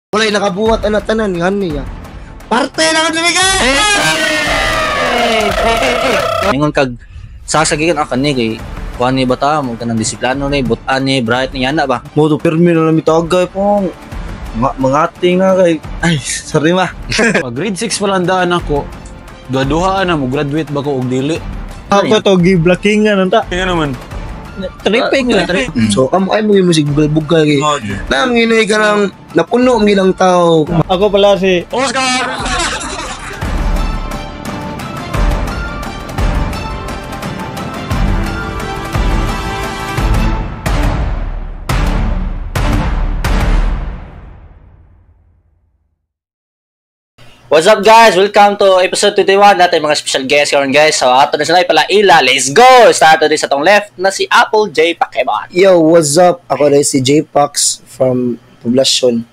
Walay nakabuhat ana tanan ngani niya. Parte na ka dili. Ingon kag sasagikan ang kani kay kuan ni bata mo kanang disiplano ni butan ni bright ni yana ba. Mo to pirmi na lang mitagay pong mangating na kay ay sorry ma. Pag grade 6 pa lang daan ako, duha-duhaan na mo graduate ba ko og dili. Ako to gi-blockingan ta. Kaya naman. Tripping na. So kamo ay mo musig bugal-bugal kay. Nang ginay ka nang napuno ang ilang tao. Ako pala si Oscar! What's up, guys? Welcome to episode 21 natin mga special guest karon, guys. So ato na sila pala ila. Let's go. Start na sa tong left na si Apple J Pakebot. Yo, what's up? Ako rin si J Pax from Poblacion.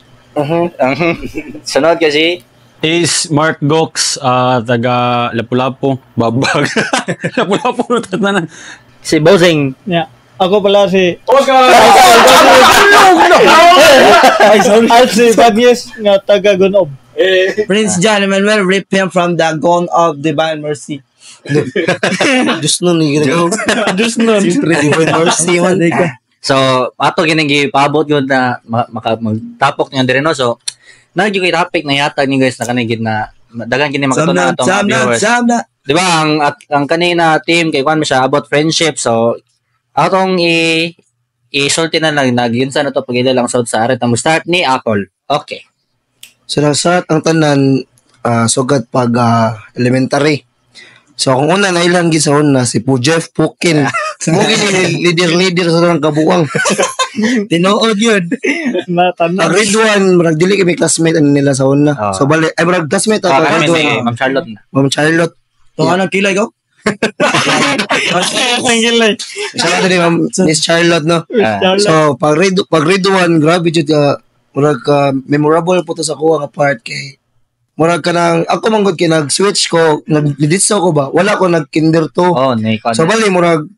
Sunod kasi Is Mark Gox, taga Lapu-Lapu, Babag. Lapu-Lapu no tanan. Si Bozing. Yeah. Ako pala si Oscar! Ay, sorry. At si Bagnes nga taga Gunob. Prince John Emmanuel, rip him from the gone of divine mercy. Diyos nun ni ginagawa. Diyos nun. Divine mercy man. So ato gining gipaabot gyud na maka magtapok niya diri no. So na gyud kay topic na yata ni guys na kani gid na daghan kini makatuna atong mga viewers. Samna. Di ba ang kanina team kay kwan siya about friendship, so atong i isulti na lang nagyunsa na to pagila lang sod sa aret ang start ni Apple. Okay. So nasa ang tanan sugat pag elementary. So kung una na ilang gid sa una si Po Jeff Pukin. Pukin ni leader sa tanang kabuang. Tinuod yun. Natanan. Ang grade 1 murag dili kami classmate ano nila sa una. Ah. So bali ay murag classmate ato Ah, grade kami si 1. Ma'am Charlotte na. Ma'am Charlotte. Tunga ng kilay ko. Ang gilay. Shout out ni Ma'am Miss Charlotte no. Ah. So pag grade 1 grabe jud ka murag ka memorable po to sa kuha nga part kay murag ka nang ako man gud kay nag-switch ko nag-ditso ko ba wala ko nag-kinder 2. Oh, ni kwan. So bali murag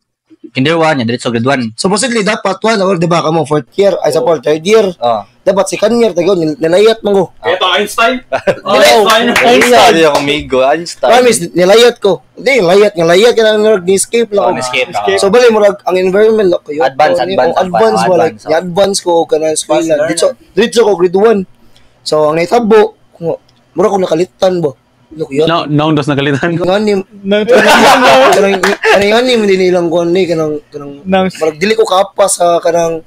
kinder 1 ya diretso grade 1. supposedly dapat one or di ba kamo fourth year ay sa fourth third year Oh. dapat second year tayo nilayat man ko. Ito, Einstein? Oh, Einstein. Di ako migo, Einstein. Promise nilayat ko. Hindi layat nga layat ka nang murag ni-escape lang Oh, ako. escape. So bali murag ang environment lang kayo. Advance, advance, oh, advance advance, ba like advance, ni advance ko kanang eskwela. Fast learner. Ditso ditso ko grade 1. So ang nahitabo murag ko nakalitan ba. Look yun. No, no, dos nagalitan. Ngani Nang kanang kanang ngani hindi nilang kuan ni kanang kanang Nang murag dili ko kaapa sa kanang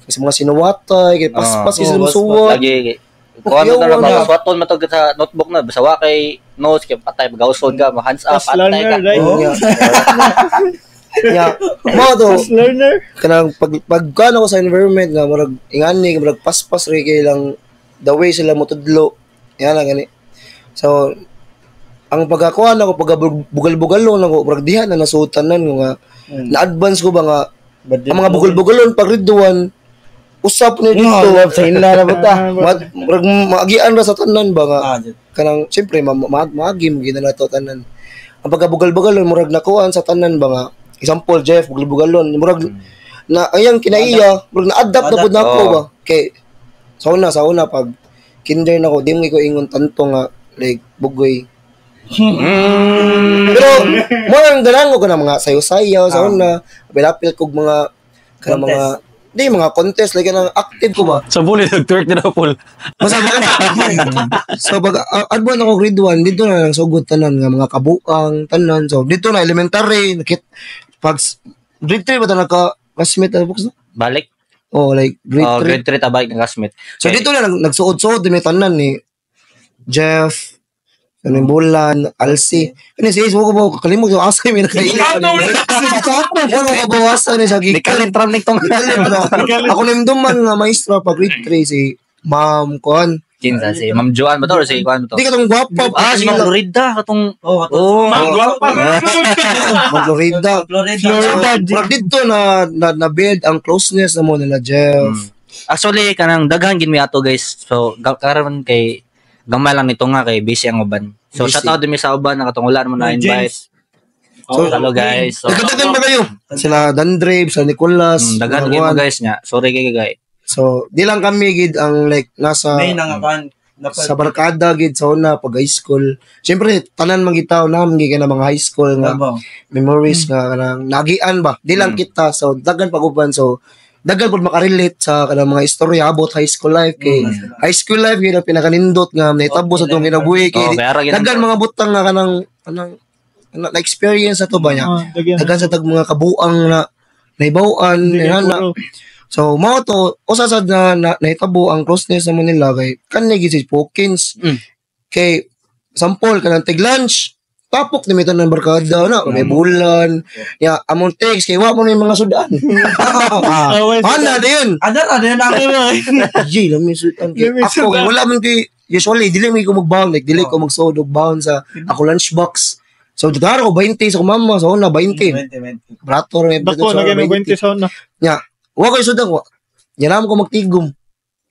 sa mga sinuwatay kay paspas Ah. kay Oh, sa suwat. Lagi kuan Okay, na lang wala. maswaton matog sa notebook na basta wa kay notes kay patay magauson ka, ma hands up, Fast atay ka. learner, right? Oh. Yeah. Mo to Fast learner. kanang pag pagkano ko sa environment nga murag ingani murag paspas ra kay lang the way sila motudlo yan lang gani. So ang pagkakuha nako pagkabugal-bugalon ako murag diha na nasuotanan ko nga na-advance ko ba nga ang mga bugal-bugalon pag grade 1 usap ni dito Love sa ina na buta. murag maagian ra sa tanan ba nga Ah, kanang siyempre maagi mo gina nato tanan ang pagkabugal-bugalon murag nakuan sa tanan ba nga example Jeff bugal-bugalon murag na ayang kinaiya murag na-adapt na pud nako Oo. ba kay sa una pag kinder nako di mo ko ingon tanto nga like bugoy pero mo ang ganan ko kanang mga sayo-sayaw sa una apil-apil kog mga kanang mga di mga contest like kanang active ko ba. Sa bully, nag-twerk na Paul. Basta ba so pag advance ako grade 1 dito na lang sugod tanan nga mga kabuang tanan. So dito na elementary nakit pag grade 3 ba ta naka classmate na box no? Balik. Oh, like grade Oh, 3. grade 3 tabalik ng classmate. So dito na lang nagsuod-suod din may tanan ni Jeff, kaning Bulan, Alsi. Kani si Ace, ko ba kalimot yung asa may nakaila. Wala ko bawasan ni sa gikan. Nikalit ram nitong Nikalit ra. Ako nimduman nga maestra pag grade 3 si Ma'am Kuan. Kinsa si Ma'am Joan ba to or si kuan ba to? Di ka tong gwapa. Ah, si Ma'am Florida katong Oh, Oh, Ma'am, gwapa. Ma'am Florida. Florida. So, murag dito na, na, na build ang closeness na mo nila Jeff. Actually kanang daghan gid mi ato guys. So karon kay gamay lang nito nga kay busy ang uban. So Busy. shout out din mi sa uban na katong wala naman na invite. So, Hello guys. So Daghan ba kayo? Sila Dandre, sila Nicolas, daghan mga gid mo kuwan. guys nya. Sorry kay guys. So di lang kami gid ang like nasa May nangakan. sa barkada gid sa una pag high school. Siyempre tanan man gid tawo na gid na mga high school nga memories nga kanang nagian ba. Di lang kita, so daghan pag uban, so daghan pud makarelate sa kanang mga istorya about high school life, kay high school life gid ang pinakanindot nga nahitabo sa atong kinabuhi, kay Oh, kaya ra gid. Daghan mga butang nga kanang kanang na experience na to ba niya. Ah, daghan. Daghan sa tag mga kabuang na naibaw-an Hindi na, kay na. puro. So mao to usa sad na nahitabo ang closeness sa nila kay kanhi gid si Pokins. Kay sample kanang tig lunch, tapok ni mi tanan barkada na may bulan ya among text kay wa mo ni mga sudan. Ah, Away, ana na yun. Ada na din ako. Jay, lami sudan kay Lami ako kay sudan. wala man kay usually dili man ko magbaon, like dili ko magsuod og baon sa ako lunchbox. So dagara ko 20 sa akong mama sa una, 20. 20, 20. Brato ra Dako na kayo 20 sa una. Nya, wa koy sudan wa. Nya namo ko magtigom.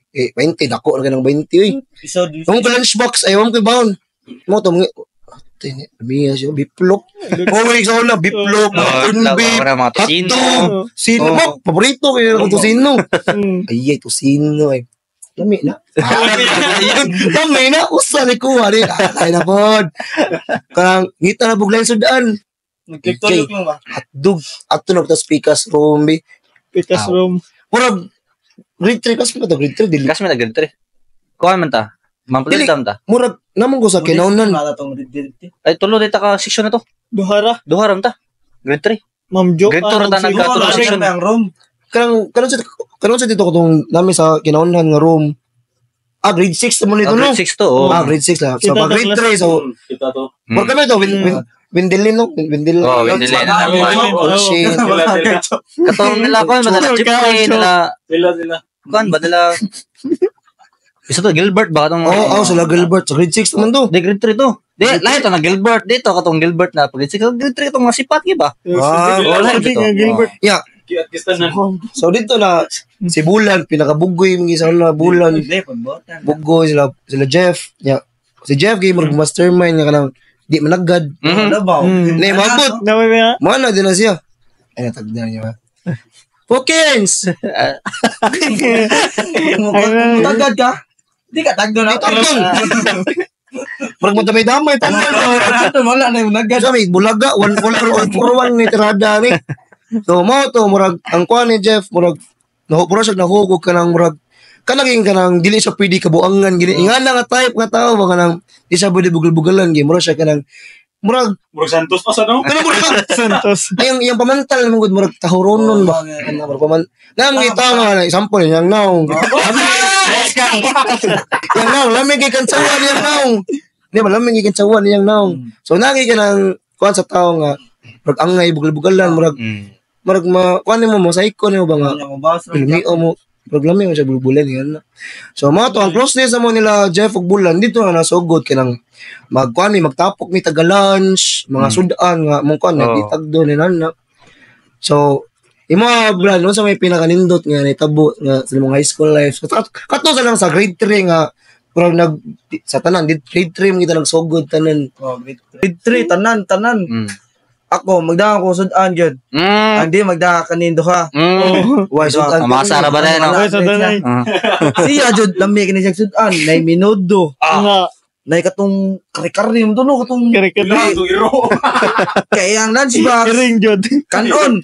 Eh, 20, dako na kanang 20 oy. Episode. Ang ko lunchbox ay wa ko baon. Mo to mga tini, miya siya biplok. Oh, wait, sa una biplok, Oh, corn beef, mga tosino. hotdog, sino Oh. mo? Paborito kay ko tosino. Ay, ay, tosino ay. Lami na. Ayun, lami na. Usa ni kuha ni. Ay na pod. Kanang ngita na buglayan sudan. Nagtulog mo ba? Hotdog. Ato na tas pikas room bi. Pikas Ah. room. Murag grade 3 kas mo to, grade 3 dili. Kas man nag grade 3. Kuan man ta. Mampulid Dili. ta man ta. Murag namon ko sa kinaunan. Wala tong red. Ay tulo dito ka section na to. Duhara. Duha ra man ta. Grade 3. Ma'am Jo. Grade two ra ta nagkatulo Wala section. ang room. Kanang kanang sa dito ko tong nami sa kinaunhan nga room. Ah, grade 6 naman ito, Ah, no? grade 6 to. Oh. Ah, grade 6 lang. So, Kita pag grade na 3, so, Kita to. murag kami to, Wendelin, no? Wendelin. Oh, Wendelin. Oh, shit. Sila, sila. Katong nila kuan ba nila Jeffrey nila Sila, sila. kuan ba nila. Isa to Gilbert ba katong? Oo, oh, sila Gilbert. Sa grade 6 naman to. Di grade 3 to. Di lahi to na Gilbert dito katong Gilbert na pag grade 6 grade 3 itong mga sipat gi ba? Ah, wala Hindi dito. nga Gilbert. Yeah. Kiat kista na. So, dito na, si Bulan, pinakabugoy, mga isa na Bulan. Hindi, pagbotan. Bugoy, sila Jeff. Yeah. Si Jeff, kay murag mastermind nga kanang di managad. Wala ba? Nay, mabot. Naway nga. Mana din na siya. Ay, natagdan niya ba? Pokins! Tagad ka? Di ka tagdo na. Tagdon! Murag mo damay-damay, tagdon. Wala na yung nagad. Sa may bulaga, one wala one for one ni tirada ni. So mo to murag ang kuan ni Jeff murag nahu puro siya nahugog kanang murag kanang kanang dili siya pwede kabuangan gini. Nga na nga type nga tao ba kanang di siya pwede bugal-bugalan gi murag siya kanang murag Murag Santos pa sa no? kanang murag Santos. ay ang iyang pamantal man gud murag tahuronon ba kanang murag paman na mga tao nga na example yang naong yang naong lami kay kantsawan yang naong di ba lami kay kantsawan yang naong. So nagi kanang kuan sa tao nga murag angay bugal-bugalan murag murag ma kuan nimo mo psycho nimo ba nga pilmi mo murag lami mo siya bulbulan yan. So mga to ang closeness mo nila Jeff ug Bulan dito na nasugod kanang magkuan mi magtapok mi taga lunch mga sudan nga mong kuan Oo. nagitagdo ni nana. So imo Bulan, unsa may pinakanindot nga nahitabo nga sa imong high school life? So, kato sa lang sa grade 3 nga murag nag sa tanan di grade 3 mo kita nagsugod tanan. Oh, grade 3, tanan, tanan. Ako, magdaan ko sudan gyud. Ang di magdaan kanin duha. Why sudan? Masara ba na yun, no? Ay, sa danay. Siya jud lami kini siya sudan, nay minudo, Nga. nay katong kare-kare mo no katong Kare-kare. Iro. kay ang lunchbox Ring jud. kanon.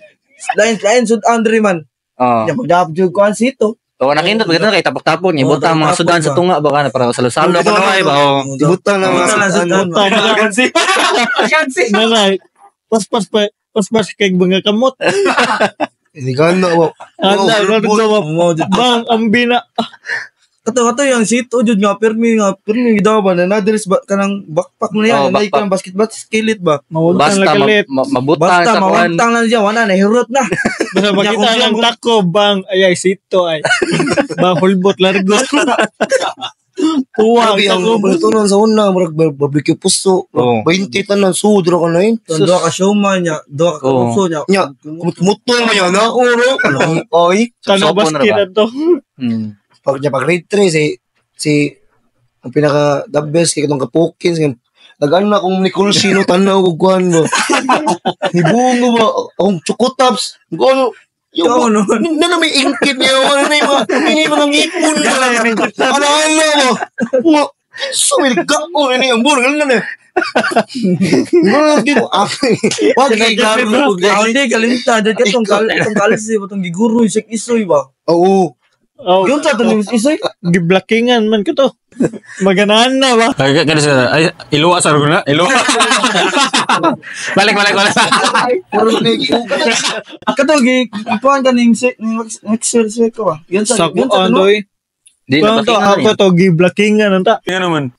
Lain lain sudan diri man. Oh. Nya magdaan jud ko ang sito. So, nakindot ba kay tapok-tapok niya, Oo, buta ang mga tapok-tapok sudan sa ba? tunga ba kana para salo-salo pa ay ba. Oh. Ibutang na mga Ibutang na sudan. sudan. Tama. Nanay. Paspas pa. Paspas kay mga kamot. Hindi ka na wa. Anda, Oh, Mo jud. Bang, ambina. Kato kato yung sito jud nga pirmi daw ba na nadres ba kanang backpack mo na yan, Oh, nay backpack. kanang basketball skillet ba. Mawagtang Basta lagalit. mabutang Basta sa kuan. mawantang lang siya, wala na hirot na. Basta makita Kung lang tako, bang, ay, ay, sito, ay. Bang, hulbot, largo. Puwang, Grabe ang tako. balatunan sa una, murag barbecue puso. Oo. 20 tanan sudro ka na yun. Ito, duha ka showman niya, duha ka Oo. puso niya. Nya, kumutmutol mo yan, na oro. Ay, Kano Sopo na basket ba? na to. Pag niya pag grade 3 si si ang pinaka the best kay katong kapukins nga nag-ano na akong Nicole Sino tanaw og kuan ba. Nibungo ba akong chocotops. Ano Yung, Ikaw, no? na may ingkit niya. Ano na yung mga, ini mga ngipon na. Ano, ano mo? Nga, so, may gako na niya. Ang burang, ano na. Mga gino, wag kay klaro. Ah, hindi, kalimta. Dahil ka itong kalsi, itong giguro, isik isoy ba? Oo. Oh, Yung sa itong isoy? Giblockingan man ko to. Maganaan na ba? Ay, kaya sila, ay, iluwa sa na, iluwa. Balik, balik, balik. Puro na yung Kato, ikuhan ka ning next year siya ko ba? Yun sa, Sa yun sa, kuan ano? doy. Di Kuan to na ako to giblockingan anta. Yan naman.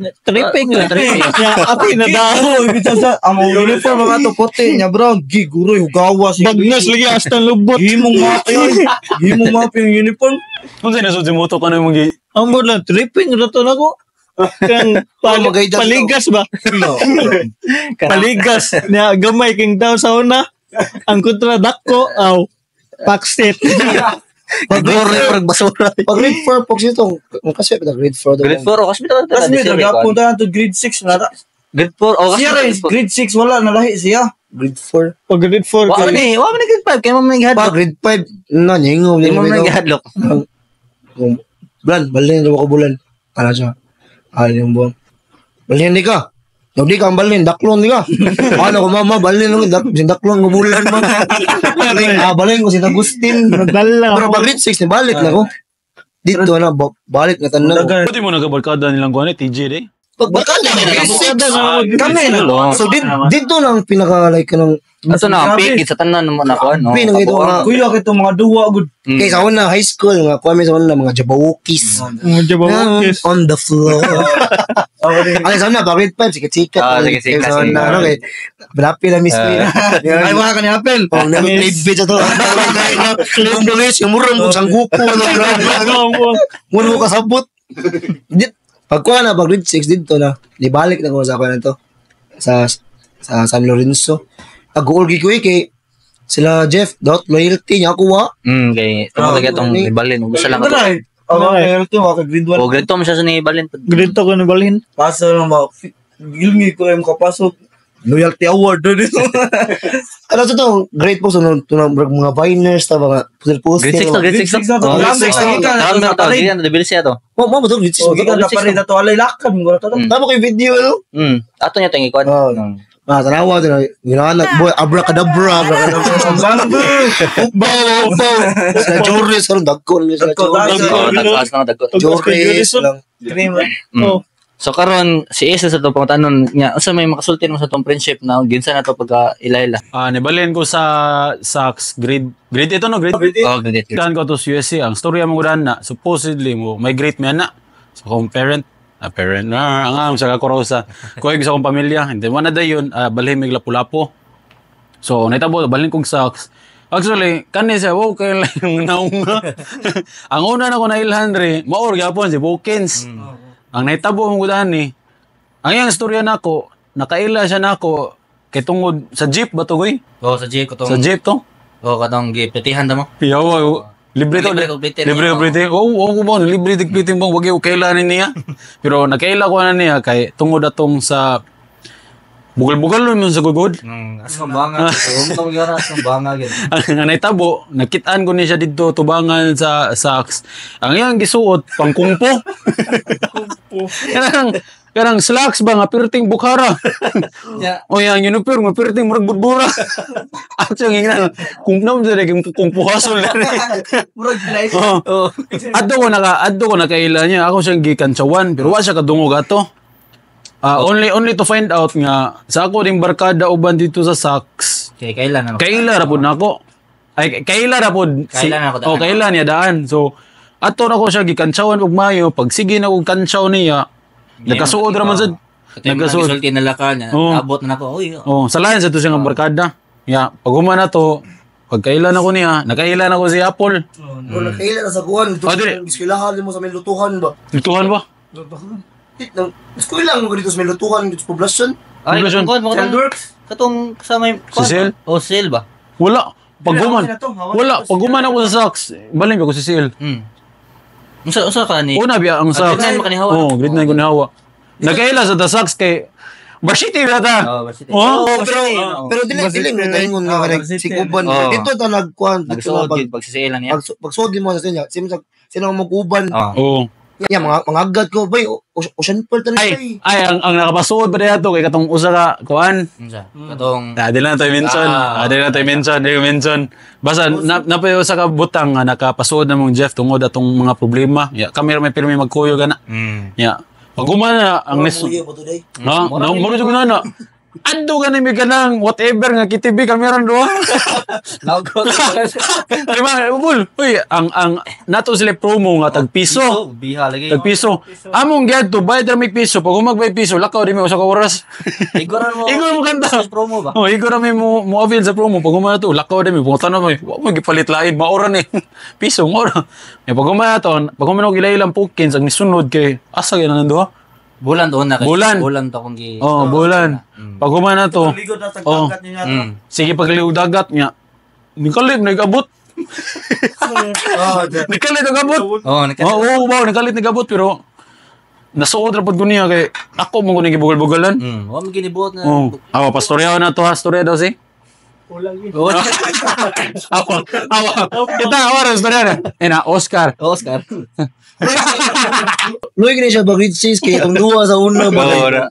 Tripping na. Tripping. Ya, ako inadaho. Oh, ibig sa ang uniform mga to puti niya brown, giguro hugawa si. Bagnas lagi hasta lubot. Gimong mapi. Gimong mapi yung uniform. Kung sino sa moto ka na yung mga Ang mo lang tripping ra to nako. Kang magaydas paligas ba? Paligas niya gamay king daw sa una. Ang kontra dako aw packset. Pag Pag basura. Pag grade 4, po ito, kasi pag grade 4. Grade 4 oh, kasi bitaw Tapos may nagapunta na to grade 6 na. Grade 4 oh, kasi Siya rin, grade 6 wala nalahi siya. Grade 4. Pag grade 4 Wa man ni, wa man ni grade 5 kay mo may Pa, gihadlok. grade 5, na, nyingo. Di mo may gihadlok. Bulan, balin, daw ako bulan. Ano siya? Ay, yung buwan. Balin di ka. Daw di ka ang balin, daklon di ka. Ano ko mama, balin lang, daklon ko bulan man. Balin, balin ko si Agustin. Nagdala. Pero pag grade 6, ni balik na ko. Dito na, balik na tanan. Pwede mo nagkabarkada nilang kuhan eh, TJ de. Pagbarkada, grade 6. Kami na. So, dito lang pinaka like ng Ato na, pikit sa tanan mo na kuan no. Pin, ang ito nga. Kuya kito mga duwa gud. Kay sa una high school nga kuha mi sa una mga Jabawokis. Mga Jabawokis. On the floor. Ay sa una pa grade 5 sikat-sikat. Ah, sikat-sikat, Sa una ano kay Blapi na miss me. Ay wala ka ni Apple. Oh, never played bitch ato. Kung guys, yung murang kung sangguko ano grabe. Murang ko kasabot. Pag kuha na pag grade 6 dito na, ibalik na ko sa kuha na to sa San Lorenzo. Ag-uulgi ko eh kay sila Jeff dot loyalty niya ako wa. Kay tungod kay atong ibalin ug usa lang ato. Ako loyalty wa ka grade 1. O grade 2 man siya sa ni ibalin. Grade 2 ko ni balhin. Paso lang ba. Gilngi ko yung kapasok. Loyalty award doon. Ano sa to? Grade po sa mga viners ta mga post Grade 6 to, grade 6 to. Oh, grade 6 to. Tama to, gikan na debil siya to. Mo mo to grade 6. Oh, gikan na pa rin ato alay lakad mo to. Tama kay video ano? Ato niya tong ikuan. Oh. Tanawa din ginahanap boy abracadabra abracadabra. Ubaw ubaw. Sa Joris karon dagko na sila Joris. Oh, tagpas lang dagko. Joris lang. Cream. Oh. So karon si Isa sa itong pangutanon niya, unsa may makasulti mo sa tong friendship na ginsa na to pagka ilayla? Nibalin ko sa Saks grade ito no grade. Oh, grade 8. Dan ko to sa USC ang storya mo dan na supposedly mo migrate mi ana. So akong parent na ang sa kakorosa. Kuhay sa akong pamilya. Hindi mo na dayon balhin mig Lapu-Lapu. So naitabo balhin kong Saks. Actually, kani siya, wow, kay lang yung naunga. Ang una na ko nailhan re, maor gyapon si Bokins. Ang naitabo mo gudahan ni, ang iyang istorya nako, nakaila siya nako kay tungod sa jeep ba to goy? Oh, sa jeep ko tong. Sa jeep to? Oh, katong gipetihan da mo. Piyawa, libre to. Libre Libre libre. Oh, oh, ko ba libre tigpiting bang wag yung kailanin niya. Pero nakaila ko na niya kay tungod atong sa bugal-bugal nun sa gugod. Asang banga. Kung gyud asang banga gyud. Ang naitabo, nakitaan ko ni siya didto tubangan sa socks. Ang iyang gisuot pangkungpo. Kanang slacks ba nga pirting bukhara. Yeah. O yang uniform nga pirting murag budbura. At yung ingnan, kung naman sa kung kungpuhasol na rin. Murag life. Oh. Adto ko nakaila niya. Ako siyang gikantsawan pero wa siya kadungog ato. Only to find out nga sa ako ding barkada uban dito sa socks. Okay, kailan ano? Kaila ra pud nako. Ay kaila ra pud. Kaila na ako daan. Oh, kaila niya daan. So ato na ko siya gikantsawan og mayo, pag sige na og kantsaw niya, nagkasuod ra man sad. Nagkasuod. Nagkasulti na laka niya. Oo. Abot na nako. Uy. Oh, salayan sa to siya nga barkada. Ya, pag human na to, pagkailan ako niya, nakailan ako si Apple. Bro, nakaila na sa kuan. Oh, dili. Eskwelahan mo sa may lutuhan ba? Lutuhan ba? Eskwela mo dito sa may lutuhan dito sa poblasyon. Ay, Poblasyon. katong katong kasama yung Si Sel? Oh, Sel ba? Wala. Pag human. Wala, pag human ako sa socks, balin ko si Sel. Unsa ka ni? Una biya ang socks. Grade 9 mo kanihawa. Oh, grade 9 ko nihawa. Nakaila sa the socks kay Varsity ba ta? Oh, varsity. Oh, pero varsity, oo. Pero dili dili mo taingon nga Oh, kanang varsity. siguban. Oh. Dito ta nagkuan dito Nagsuod na pag gid pagsisilan niya. pag pagsuod mo sa sinya. Sino sa sino mo uban. Oh. Oo. Ya mga agad ko bay Ocean Pearl ta Ay, ni. ay ang nakapasuod pa diha to kay katong usa ka kuan. Unsa? Katong Ah, di lang tayo mention. Ah. Ah, di lang tayo mention, di ko mention. Basta na napay usa ka butang nga nakapasuod na mong Jeff tungod atong mga problema. Ya, kami ra may pirmi magkuyog ana. Ya. Pag humana na ang nes. No, no, mo jud na na. Adto ka ni mi kanang whatever nga KTV kami ron duha. Nagot. Di ba, ubol. Uy, ang nato sila promo nga tag piso. Biha lagi. Tag piso. Among giadto bayad ra mig piso. Pag humagbay piso, lakaw di mi usa ka oras. Igor mo. Igor mo kanta. Promo ba? Oh, igor ra mi mo avail sa promo. Pag humana to, lakaw di mi punta na mi. Wa mo gipalit lain, maora ni. Piso maora. Eh pag humana to, pag humana og ilailang pukins ang nisunod kay asa gyud na duha. Bulan doon na kay. Bulan. Bulan to kung gi. Oh, bulan. Pag humana to, Ligod na sa Oh. dagat niya. Sige pagliw dagat nga. Nikalit nagabot. Oh, Nikalit nagabot. Oh, nagka. Oo, oh, wow, nikalit nagabot pero nasuod ra pud ko niya kay ako mo ko ni gibugal-bugalan. Wa mo ginibuot na. Oh, awa pastorya na to ha, storya daw si. Oh, Awa, awa. Kita awa ra storya na. Eh na Oscar. Oscar. Luoy gini siya ba grade 6 kay itong duha sa una ba.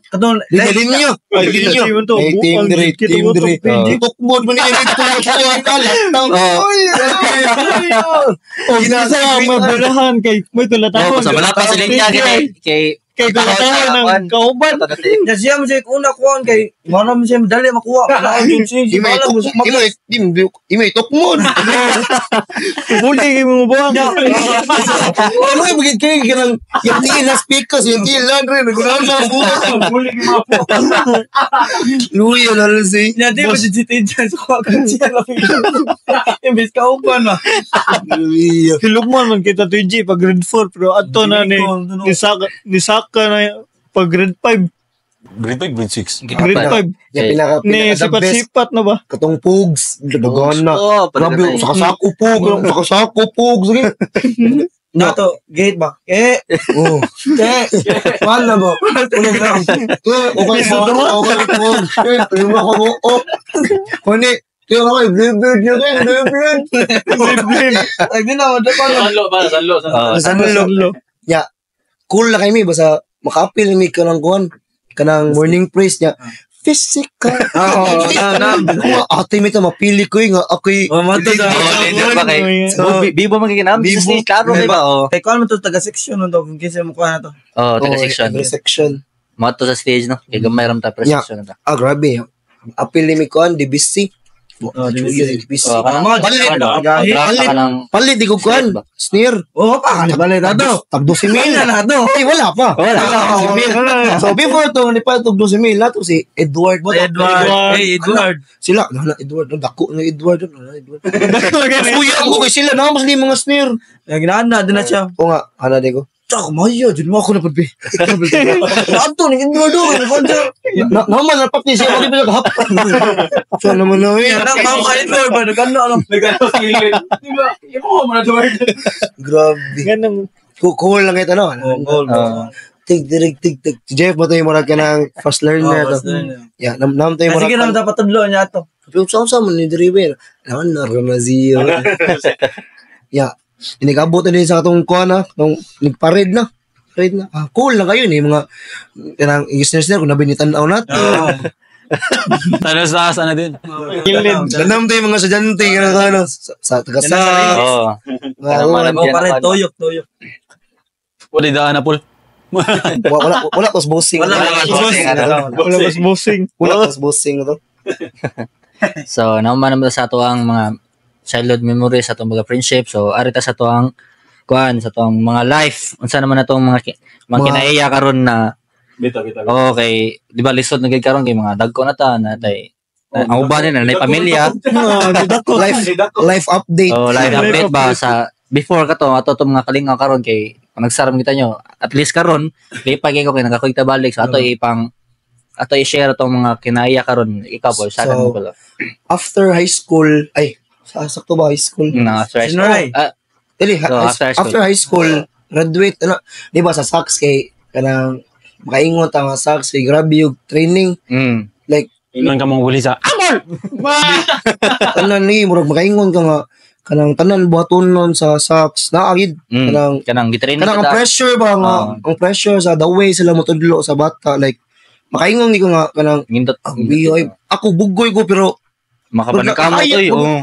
Katong Di linyo. Di linyo. Eh, team dire, team dire. Tukmod mo ni dito ang alataw. O bisa mabulahan kay may tulatahon. Oh, sa wala pa sa linya kay kay Kay tulatahon ng kauban. Ya siya mo siya una kuan kay wala mo siya madali makuha. Wala yun siya. Di may Wala mo tuk, di may di may tukmod. Huli kay mga buwang. Ano yung bagay kayo kanang yung tingin na speakers, yung tingin lang rin, nagunahan mga buwan. Huli kay mga buwang. Luoy na rin si. Ya di ba si GTA sa kuha ka siya lang. Imbes kauban ba. Luoy. Hilugman man kita 2G pag grade 4 pero adto na ni ni Saka, ni Saka na pag grade 5. Grade 5, grade 6. Grade 5. Yung pinaka Ni pinaka the best sipat-sipat na ba? katong pugs, dagan na. Oh, Grabe, sa kasako pug, sa kasako pug, sige. Nato gate ba? Eh, Oh. eh. Wala ba? Ulo lang. Okay mo, okay mo. Eh, yung ako mo, oh. Kuni, tiyo ako, bluebird niya kayo, bluebird. Ay ginawa da pa. Sanlo ba, sanlo. Oh, Sanlo. Ya, cool na kami, basta makaapil mi ka ng kuwan, kanang morning praise niya. Physical. Oo, na Kung ate mi ta mapili ko eh, nga ako'y Oh, mato da. ba kay Bibo man giginam. Bibo. Klaro kay ba? Oh. Kay kuan mo to taga section nun to kung kinsa mo kuha na to. Oh, taga Oh, section. every section. Mato sa stage no. Kay gamay ram ta pre Yeah. section na ta. Ah, grabe. Apil ni mi kuan, DBC. Oh, DBC. DBC. Oh, kanang Mga Palit. ano, Gahi. kontrata ka ng Palit, di ko kuan. Sneer. Oh, pa bale na to. Tag 12 mil. Wala na to. Ay, wala pa. Wala. 12 mil. So, before to, ni pa tog 12 mil, nato si Edward. Mo to. Edward. Hey, Edward. Sila, na Edward. No, dako na Edward. No, na Edward. Dako gani. Kuya ko kay sila, na mas mga sneer. Yang ginana din na siya. O nga, ana di ko. Tsak, maya, dyan mo ako na pagbi. Ato, ni Edward, oh, Na naman na pakti siya wagi pa hap. So naman na eh. Nang mao ka Edward ba nagano ano. Nagano sa gilid. Di ba? Imo mo na Edward. Grabe. Ganun. Cool lang ito no. Oh, goal. Tig tig tig tig. Si Jeff ba tayo murag ka ng fast learner Oh, to. Yeah, nam nam tayo Sige murag. naman dapat tudlo niya ato. Pero sa sa man ni diriwe. Naman na Ramazio. Yeah. Inigabot na din sa atong kuan na, nung nagpared na. Parade na. Ah, cool lang kayo ni mga kanang isner kung nabi ni tan-aw nato. Tano sa asa na din. Gilid. Ganam tayo mga estudyante kanang ano sa taga sa Oh. mga Oh, pare toyok, toyok. Wala daan na pul. wala wala tos bossing. Wala, wala bossing, ano. Wala mas bossing. Wala tos bossing to. So, naman naman sa ato ang mga childhood memories sa atong mga friendship. So, ari ta sa ato ang kuan sa atong mga life. Unsa naman atong mga mga kinaiya karon na Bita, bita. okay, di ba lisod na gid karon kay mga dagko na ta na tay ang uban nila na pamilya. Dako. Life life update. Oh, life update ba sa before ka to ato tong mga kalingaw karon kay nagsaram kita nyo. At least karon lipay kay ko kay nakakuy balik so ato ipang ato i-share atong mga kinaiya karon ikaw po sa So, mo pala. After high school, ay, sakto ba high school? Na after high school. Senior high. Ah, Dili, So, after high school, graduate, ano, di ba sa SACS kay, kanang, Makaingon ta nga saksi, grabe yung training. Like, Ingon ka mong huli sa Amol. Tanan ni murag makaingon ka nga kanang tanan buhatonon sa socks naagid kanang Kanang gitraining kanang ang ka. Pressure ba nga ang pressure sa the way sila motudlo sa bata, like makaingon ko nga kanang Ngindot. ang biyoy ako, bugoy ko, pero Makabaning kamo ay, to eh. Oo.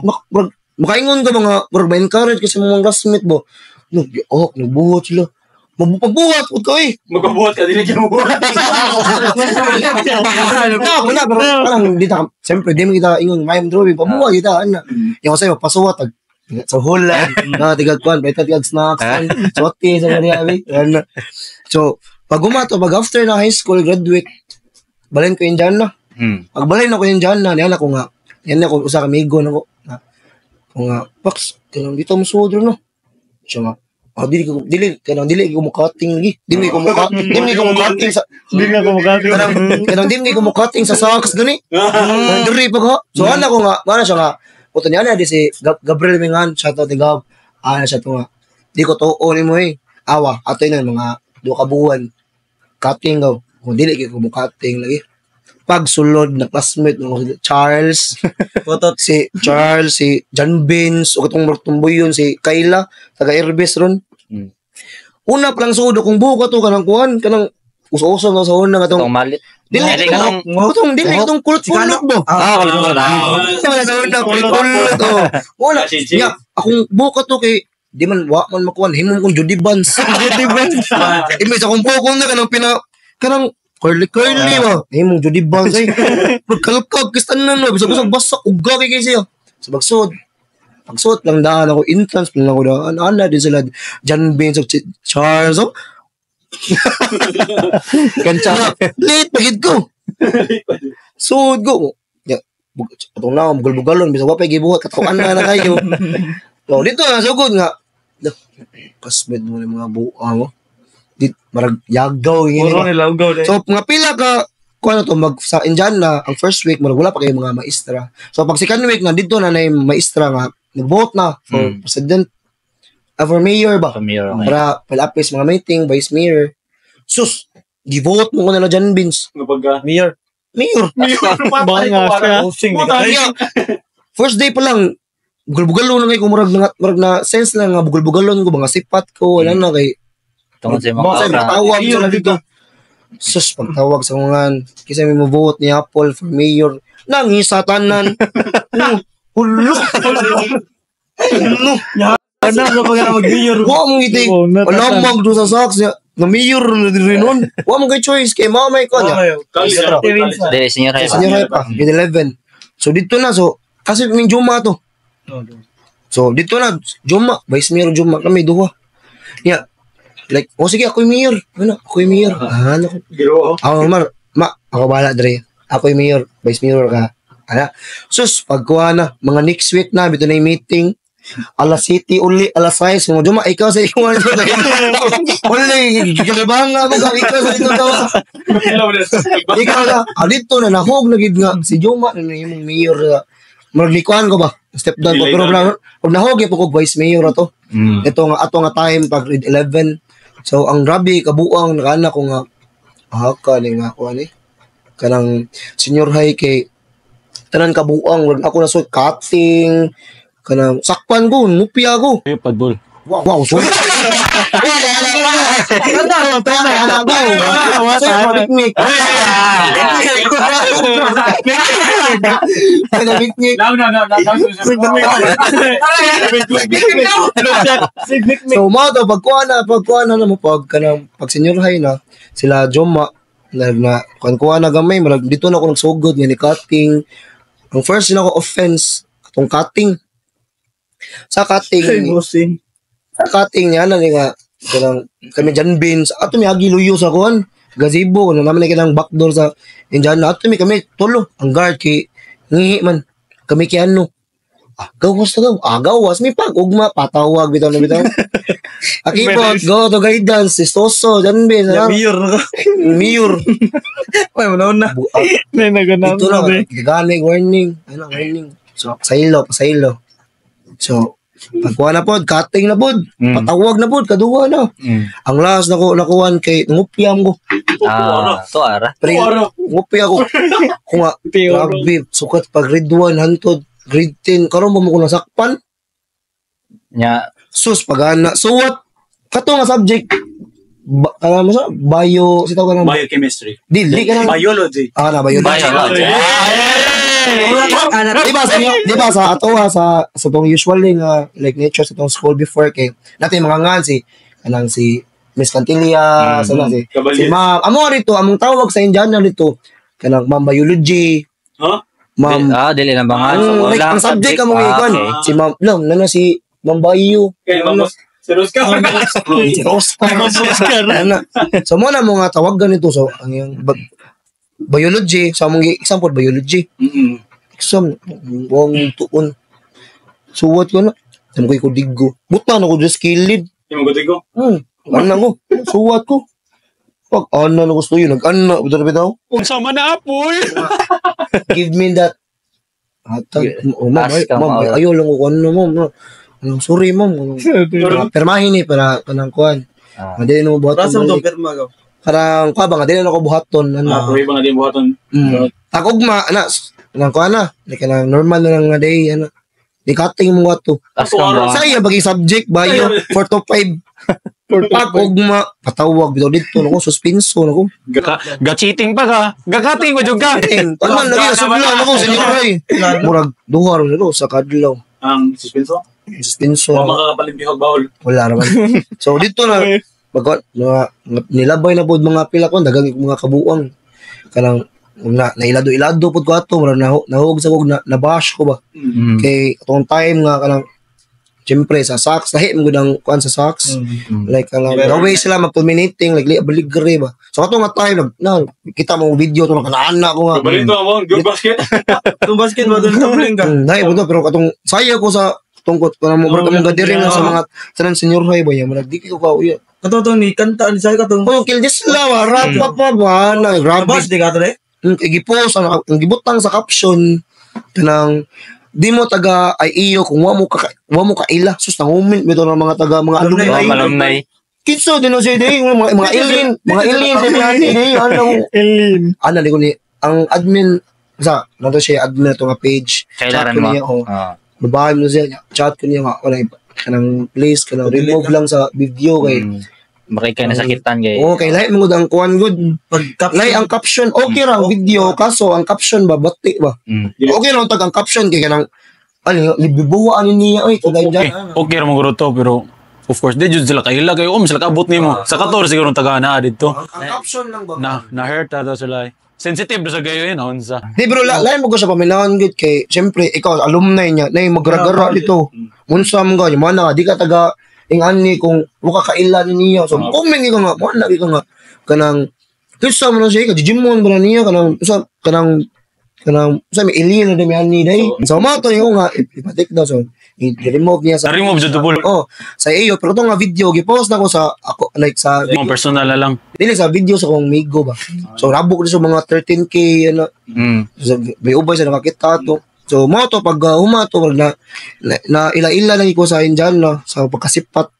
Makaingon ka mga murag ma-encourage kasi mga classmate mo, no, oh, nagbuhat sila, mabupagbuhat ko eh. Magbubuhat ka dili ka mo. No, wala, pero parang di ta, siyempre, di mo kita ingon, may drawing, pabuhat kita, ano. Yung kasi, pasuwat, tag, sa hula, na, tigag kwan, pwede tigag snacks, sote, sa mga abi, ano. So, pag gumato, pag after na high school, graduate, balin ko yung dyan na. Pag balin ako yung dyan na, niyan ako nga, yan ako, usa ka amigo na ko, na, ko nga, Pax, kanang dito mo sudro, no? Siya nga, ah, dili ko, dili, kanang dili ko mukating lagi. Dili ko mukating sa, Hindi na kumakating. Kanang dili ko mukating sa socks gani. Kanang diri pa ko. So ana ko nga, mana siya nga, puto niya na di si Gabriel Mingan, shout out ni Gab. Ana siya to nga. Di ko tuo nimo eh. Awa, ato na mga duha ka buwan. Cutting gaw. Kung dili kay ko mukating lagi. Pagsulod na classmate mo si Charles, Putot. Si Charles, si John Beans, o katong tumboy yun, si Kayla, taga Airbase ron. Una pa lang sudo kung buka to kanang kuan, kanang uso-uso na sa una katong Katong malit. Dili Dili katong katong katong dili katong kulot-kulot mo. Ah, wala wala. Wala sa una kulot-kulot oh. Wala. Nya akong buka to kay di man wa man makuan himong kong Judy Bans. Judy Bans. Imbes akong buko na kanang pina kanang curly curly ba. Himong Judy Bans ay. Magkalkag kistanan no bisag usag basa uga kay kay siya. Sa pagsud pagsuot lang daan ako, entrance lang ako daan. Ana din sila, John Baines of Charles, oh. Kancha. Late, pagid ko. Suod ko. Ya, atong na, bugal-bugalon, bisag wapay gibuhat, katuan na na kayo. Oh, dito na, sugod nga. Dah, kasmed mo ni mga buang, oh. Di, marag, yagaw, yun. Puro nila ugaw na. So, mga pila ka, kung ano to, mag, sa Indiana, ang first week, marag wala pa kayo mga maestra. So, pag second week na, dito na na yung maestra nga, nag-vote na for president, for mayor ba? Familiar. Okay. Para palapis mga meeting, vice mayor. Sus, gi-vote mo ko na dyan, Vince. Mayor. Mayor. Baka nga siya. Posing. Kaya, first day pa lang, bugal-bugalon na kayo, kung murag na sense lang nga, bugal-bugalon ko, mga sipat ko, wala na kay, Tungkol sa mga Sa aura. tawag sa dito. Sus, pagtawag sa mga kasi may mo-vote ni Apple for mayor. Nangisa tanan. Hulo. Hulo. Ano ka pag mag-mayor? Wa mong ngiti. Oo, Wala natatan. mong do sa socks niya. Na mayor na din rin nun. Wa mong kay choice kay mama ko niya. Dili senior high ba? Senior high pa, grade 11. So dito na, so kasi min Juma to. So dito na Juma, vice mayor Juma kami duha. Yeah. Like, oh sige, ako yung mayor. Ano, ako yung mayor. Ah, ano ko. Ako, Mar, ma, ako bahala, Dre. Ako yung mayor, vice mayor ka. Ana. Sus, pagkuha na, mga next week na, bito na yung meeting. Alas City uli, alas 6. Mga Juma, ikaw sa ikaw. Uli, kalabang nga mo ka, ikaw sa ikaw. Ikaw na, ah, dito na, nahog na gid nga. Si Juma, na yung mayor. Murag likuan ko ba? Step down ko. Pero pag nahog, po ko vice mayor ato. Ito nga, ato nga time, pag grade 11. So, ang grabe, kabuang, nakaana ko nga, ah, ka, ni nga ako, ani. Kanang senior high kay, tanan kabuang, wag ako na so, cutting, kanang, sakpan ko, ngupya ko. Ayo padbol. Wow, so, No, no, no, no. So mo to pagkuha na mo pag kanang pag senior high na sila Joma na na kuan kuha na gamay marag dito na ako nagsugod nga ni cutting. Ang first na ako offense atong cutting. Sa cutting, Posing. sa cutting niya na ni nga kanang kami John Beans ato mi agi luyo sa kuan gazebo na naman ni kanang backdoor sa Indiana, ato mi kami tulo ang guard kay ngihi man kami kay ano, ah, gawas na gaw, ah, gawas mi pag ugma patawag bitaw na bitaw akibot go to guidance si Soso John Beans, ah, Mayor na ka. mayor. Ay, manaon na. Ah, May naganap dito na na eh. gani warning, ano, warning, so pasaylo, pasaylo, so pagkuha na pod, cutting na pod, patawag na pod, kaduwa na. Ang last nako nakuan kay ngupyam ko. Ah, to ara. Pero ngupi ako. Kung nga, grabe, sukat pag grade 1, hantod, grade 10, karon ba mo ko nasakpan? Nya. Sus, pagana. So what? Kato nga subject, ba, kana mo sa bio, si tawag ka ng Biochemistry. Dili ka na. Biology. Ah, na biology. Biology. Di ba sa ato ha, sa tong usually nga like nature sa tong school before kay natin mga ngan si kanang si Miss Cantilla, sa na si Kabali. si Ma'am. Amo rito, among tawag sa Indiana rito kanang Ma'am Biology. Huh? Ma'am. Ah, dili lang ba nga? Ang, like, ang subject among ikon. Si Ma'am, lang, nana si Ma'am Bio. Kay Ma'am Serious ka? Si Oscar. Oscar. Ana. So mo na mo nga tawag ganito so ang iyang biology sa among example biology. Exam wong tuon. Suwat ko na. Tam ko kudigo. Buta na ko just kilid. Yung mga ko. Ana ko. Suwat ko. Pag ana na gusto yun, nag-ana, bitaw bitaw. Unsa man na apoy? Give me that. Hatag, oh, ma'am, ay, Ask ka, ma'am, ma'am. ayaw lang ko ano, ma'am. Anong sorry, ma'am. Permahin eh, para kanang kuan. Ah. Nga dili na mo buhaton. Rasa mo balik. pirma ka. Karang kuan ba nga dili na ko buhaton ano. Ah, pero iba nga din buhaton. Tagugma ana nang kuan na, like kanang normal na lang nga day ana. Di cutting mo ato. Ask ka ba? Sa iya bagay subject bio 4 to 5. Pag ugma patawag bitaw didto nako suspenso nako. Ga cheating pa ka. Ga cutting ko jud ka. Tanan lagi nasubla nako senior high. Murag duha ra nako sa kadlaw. Ang suspenso? Suspenso. Wa makakapalimpihog bawol. Wala naman. So dito na pag na, nilabay na pod mga pila ko dagang mga kabuang kanang na nailado-ilado pod ko ato murag nahug sa kog na nabash ko ba. Kay atong time nga kanang siyempre sa socks lahi mo gud ang kuan sa socks. Like kanang the way sila mag-culminating like baligre ba. So ato nga time nag, na kita mo video to nakaana ko nga. Balito mo, good basket. Itong basket ba doon tumbling ka? Dai mo to pero katong saya ko sa tungkot kanang mo mong gathering nga sa mga tanan senior high ba ya murag di ko ka uya. Kato tong ni kanta ni say katong. Ko yung kill this la rap pa pa ba na grabe. Bash di ka to eh. Gipost ang gibutang sa caption kanang di mo taga ay iyo kung wa mo kaila sus nangumin bitaw ng mga taga mga alumni. Oh, alumni. Kinsa din siya day mga ilin sa mga day ano Elin. ana di ko ni ang admin sa nato siya admin to nga page. Kailangan Chat ko mo. niya, oh. Ah. Babae mo siya chat ko niya nga wala kanang please kanang remove lang sa video kay Makikay nasakitan kay. Oh, kay lahi mo gud ang kuan gud. Pag caption. Lahi ang caption okay ra ang video kaso ang caption ba bati ba. Okay ra tag ang caption kay kanang ano libibuwa ani niya oy kagay Okay, okay ra mo guro to pero of course di jud sila kaila kay sila kaabot nimo. Sa 14 siguro taga na didto. Ang caption lang ba? Na hurt ta sila. Sensitive sa gayo yun, unsa. Di bro, lain mo ko sa paminahon gud kay syempre ikaw alumni niya nay magragara dito. Unsa man ka mo na di ka taga ingani kung wa ka kaila ni niya. So comment ka nga mo na ka nga kanang kinsa man na siya ka gymon ba na niya kanang usa kanang kanang usa may alien na dami ani day. So mo to yung nga ipatik daw so i-remove niya sa Na-remove jud to bull. Oh, sa iyo pero itong nga video gipost na ko sa ako like sa Mga personal na lang. dili sa video sa akong migo ba. So rabok ni sa mga 13K ano. So, may ubay sa nakakita to. So mo to pag humato pag na ila-ila lang ko sa Indian no, sa pagkasipat.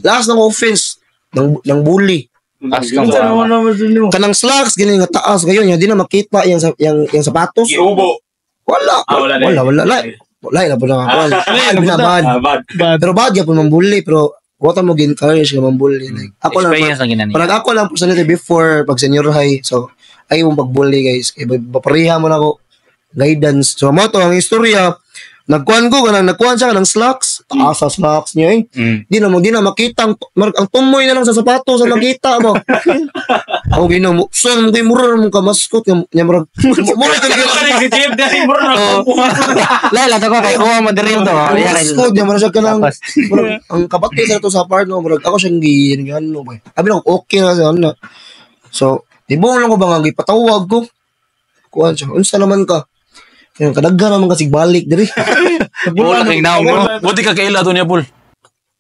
Last ng offense ng bully. As kang Unsa naman naman dun mo? Kanang slacks gini nga taas gayon nya di na makita yang sa yang sapatos. Giubo. Wala. Ah, wala na. Wala wala. Wala, wala na po na. Wala na bad. Ah, bad. Bad. Pero bad gyapon mambully pero wala mo gi-encourage ka mambully like ako lang Experience lang ginani. parang ako lang personally before pag senior high so ay mong pagbully guys kay papareha mo na ako guidance. So mo to ang istorya nagkuan ko kanang nagkuan siya kanang slacks taas sa slacks niya eh. Di na makita ang tumoy na lang sa sapatos sa makita mo. Ako ginoo mo saan mo kay mura mo ka maskot nya murag mura ka Si Jeff dahil mura na. Lala to ko kay kuha mo diri to. maskot nya mura siya kanang murag, ang kabati sa to sa part no murag ako siyang gi ano ba. Abi na okay na siya ano. So tibong lang ko ba nga gipatawag ko. Kuan siya unsa naman ka? Kaya kadaghan naman kasi balik diri. Wala kay naong mo. Buti ka kaila to niya, Paul.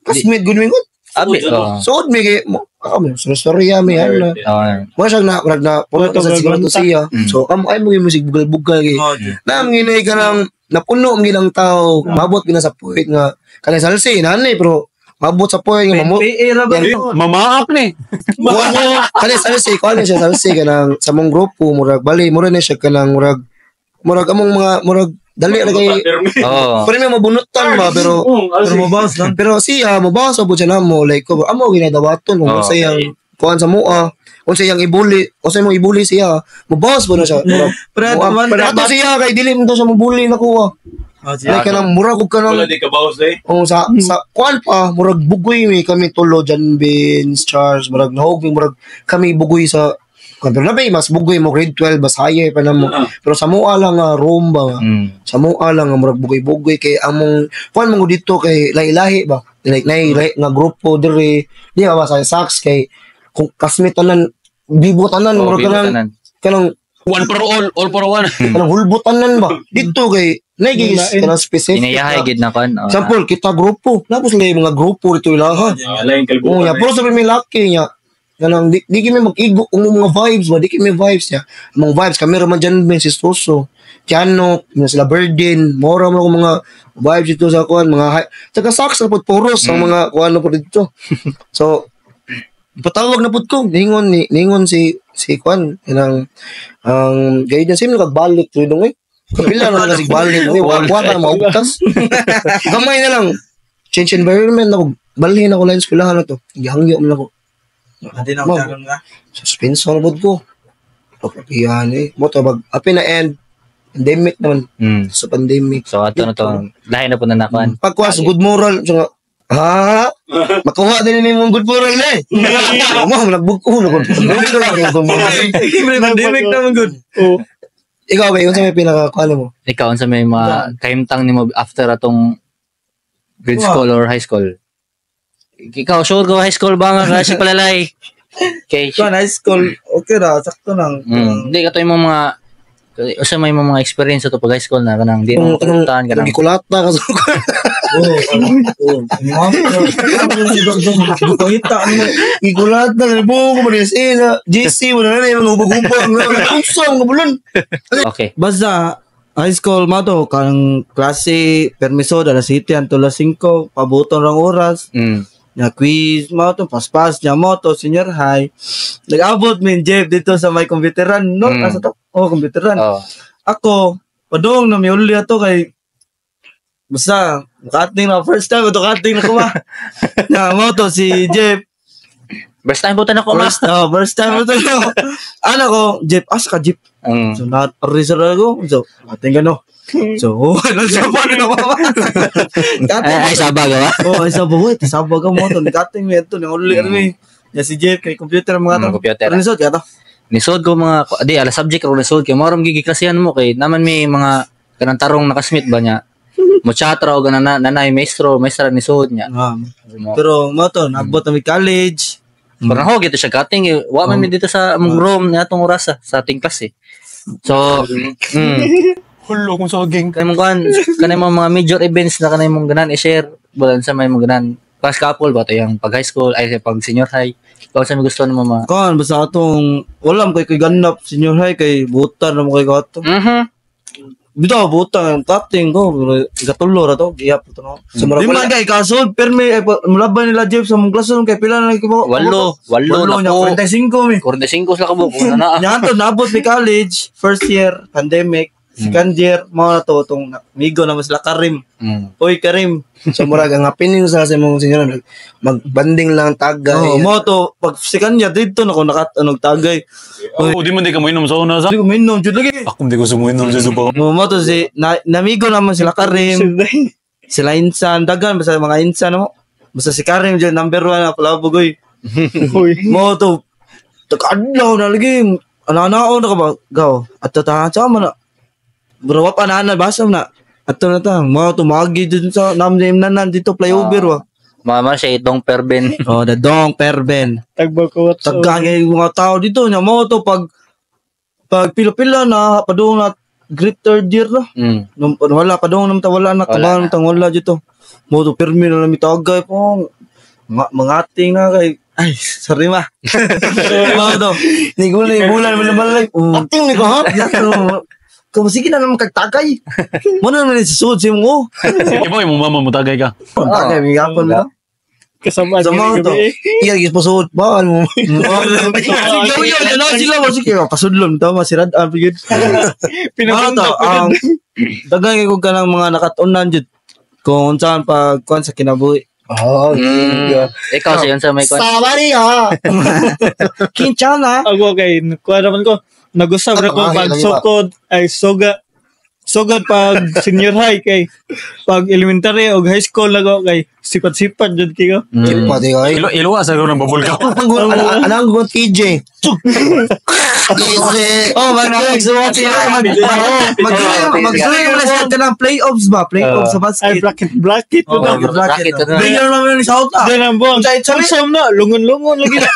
Classmate gud mi gud. Abi. Oh. Suod mi kay mo ako mo storya mi ano. Oh. Mo siya na murag na puno sa siguro to siya. So amo ay mo gyud musig bugal-bugal kay. Na nginay ka nang napuno ang ginang tao, mabot gina sa puwit nga kanang salsi nanay pero Mabot sa point nga mamo. PA ra ba? Mamaak ni. Kani sabi si kuan siya sabi si kanang sa mong grupo murag bali mura na siya kanang murag murag among mga murag dali ra kay Oo. pero may mabunutan ba pero Pero mabawas lang. pero siya mabasa po siya namo like ko amo ginadawaton kung Oo. unsa iyang kuan sa mua unsa iyang ibuli unsa imong ibuli siya mabawas po na siya murag Pero mua- man- ato siya kay dili mo to siya mabuli na kuha Oh, siya. like kanang murag og kanang di ka bawas eh. Oh, sa kuan pa murag bugoy mi kami tulo John Vince, Charles, murag nahog mi murag kami bugoy sa kuan pero nabay mas bugoy mo grade 12 mas higher pa namo. Pero sa mua lang nga room ba nga. Sa mua lang nga murag bugoy-bugoy kay among kuan mo dito kay lahi-lahi ba. Like nay lahi nga grupo diri di ba sa sax kay kung kasmit tanan bibo tanan Oo, murag bibo kanang tanan. kanang One for all, all for one. kanang hulbo tanan ba. Dito kay nay kanang specific. Inayahay na- gid na kon. Oo. Example, kita grupo. Napos sila yung mga grupo dito ilaha. Lain Oo, niya. Pero sabi may laki niya. Ganang, di kami mag-igo kung mga vibes ba. Di kami vibes niya. Ang mga vibes, kami raman dyan ben si Soso. Tiano, mga sila Birdin, mora mo akong mga vibes dito sa kuan, mga high. Saka socks na po, puros ang mga kuan na po dito. So, patawag na po ko. Ningon si kuan, inang, ang guidance him, nakagbalik to dong eh. Kapila na lang balik. Eh, wa ka na maugtas. Gamay na lang. Change environment ako. Balhin ako lang sa eskwelahan na to. Gihangyo man ako. Hindi na ako karon nga. Suspension na pod ko. Pagkapiyan eh. Mo to bag apin na end pandemic naman sa pandemic. So ato na to. Lahi na po na nakuan. Pagkuha sa good moral so nga, ha? Makuha din ni mong good moral na eh. Mo nagbug-o na good moral. Pandemic naman good. Oh. Ikaw ba, unsa may pinaka kuan mo? Ikaw unsa may mga kahimtang nimo after atong grade school or high school? Ikaw sure go high school ba nga kasi palalay? Okay. Kuan high school, okay ra, sakto lang. Hindi kato yung mga usa may mga experience ato pag high school na kanang di mo Kung anong kalimutan kanang gikulata ka sa Oo. Oo. Mama, ano. Gikulata na po ko man sa GC mo na na yung hubog-hubog. Unsa mga bulon? Okay. Basta high school mo to kanang klase permiso dala city anto alas 5 pabuton rang oras nya quiz mo to paspas nya mo to senior high nag-abot min Jeff dito sa may computeran no asa to oh computeran Oh. ako padung na miuli ato kay basta makating na first time to kating na ko ba na mo to si Jeff First time po ako ma. first, oh, first time to ano ko Jeff asa ka Jeff So, na-reserve ako. So, ating gano. So, oh, ano sa pa na mama. Ay, ay sabag ba? Oh, ay sabag. Wait, sabag ka mo to. Nikating mi ito. Nang uli mi. Ya si Jeff kay computer mga to. Computer. Pero nisod ka to. Nisod ko mga di ala subject ro nisod kay morom gigiklasihan mo kay naman may mga kanang tarong nakasmit ba niya. Mo chat ra og nanay maestro, maestra nisod niya. Pero mo to, nabot na mi college. Pero naho gito siya cutting eh. Wa man mi dito sa among room niya atong oras sa ating class eh. So, Hulo kung saging. Kanay mong kuan, kanay mong mga major events na kanay mong ganan i-share balan sa may mong ganan class couple ba to yung pag high school ay pag senior high. Ikaw sa may gusto nimo mga Kan basta atong wala mo kay ganap senior high kay butan na mo kay kato. Bitaw butan ang cutting ko pero ikatulo ra to gihap to no. So, murag Di man wala. kay kasod permi ay mulaban nila Jeff sa mong classroom kay pila na ko Walo, walo walo na po. niya 45 mi. 45 sila kabuok na na. Nya to nabot mi college first year pandemic second year mao na to tong migo na mas sila Karim. Oy Karim. So murag ang happening sa imong senyor magbanding lang tagay. Oh, mo to pag second year dito na ko nakat anong tagay. Oh, di man di ka mo inom sa una sa. Di ko minom jud lagi. Ako di ko sumuinom sa suba. Mo to si namigo naman sila Karim. Sila insan dagan basta mga insan mo. Basta si Karim jud number 1 na palabog oy. Mo to tag-adlaw na lagi. Ananaon na ka ba? Gaw. At ta sa man na. Bro, wa pa na na basa na. Ato na ta, mo to magi dun sa nam nanan dito flyover wa. Mama siya itong perben. Oh, the dong perben. Tagbagkawat sa Tagang yung mga tao dito nya mo to pag pila-pila na padung na grade third year na. Nung wala padung nam ta wala na Wala kabahan na. tang wala dito. Mo to pirmi na lang mitagay po. Mangating na kay ay sorry ma. Mo to. Ni gulay bulan mo naman like. Ating ni ko ha. Kung sige na naman kagtagay. Mo na naman si sud si mo. Ikaw imong mama mo tagay ka. Tagay mi gapon mo. Kasama Sa mga to. gabi. Iya, gis pasuot ba? Ano mo? Sige, yun, yun, sila mo sige, pasudlon to, masirad ang pigid. Ano to, Pinabundak ko ang daghan kay kog kanang mga nakatunan jud kung unsaan pag kuan sa kinabuhi. Oh, yeah. Ikaw sa yun sa may kwan. Sama niya. Kinchana. Ako kay kuha naman ko. Nagusab ra ko Ah, pag lagi ba? sukod ay suga. Sugod pag senior high kay pag elementary o high school na ko kay sipat-sipat jud kayo. Pati ka. Ilo iluwa sa ng bubble gum. Ang anang ko TJ. TJ. Oh, mag magsuwat siya mag mag magsuwat mo na siya kanang playoffs ba? Playoffs sa Ay basket. bracket bracket Oh, oh, bracket, bracket. bracket. Bigyan naman ni South ah. Then ang buwang. Samsam na lungon-lungon lagi na.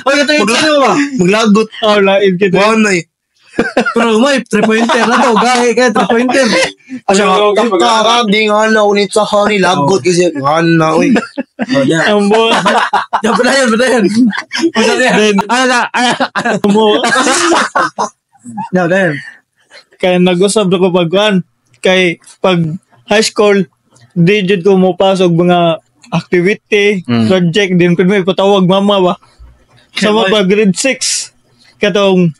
Oy, kato yung sino ba? Maglagot. Oh, lain kita. Wow na eh. Pero may three pointer na to, gahi kay three pointer. Ano, kapka di nga na unit sa honey lagot kasi nga na oy. Oh, yeah. Ang buwang. Ya, padayon, padayon. Then Ano na? Ano? mo Ya, padayon. kay nag-usab na ko pag kuan kay pag high school di jud ko mopasok mga activity, project din pud may patawag mama ba. Sama pag grade 6 katong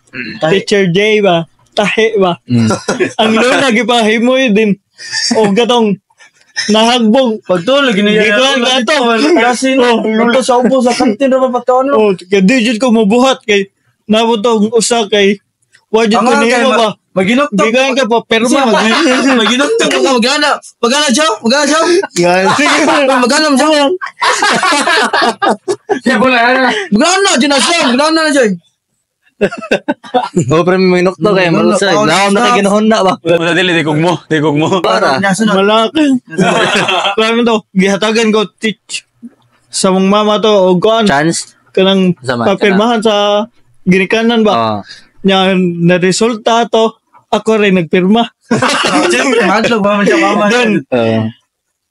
teacher J ba, tahi ba. Ang luna gipahimoy din o katong nahagbong Pagtulog Di ko lang ato. Kasi no, luto sa ubo sa kantin ra pa pagkaon. Oh, kay di jud ko mobuhat kay nabot og usa kay wa jud ko Ang kay nihimo ba. Maginuktok. Gikan ka pa perma. Maginuktok ka magana. Magana siya, magana siya. Yan. Magana mo siya. Magana dyan na siya, magana na siya. Oh, pero may nukto kayo malusa. Oh, Naom na kay ginahon na ba. Wala dili tikog mo, tikog mo. Para. Nasa na. Malaki. Grabe to. Gihatagan ko teach sa mong mama to o kuan Chance. kanang Sama, papirmahan sa ginikanan ba. Oh. Nya na resulta to ako rin nagpirma. Siyempre, madlog ba man siya mama. Then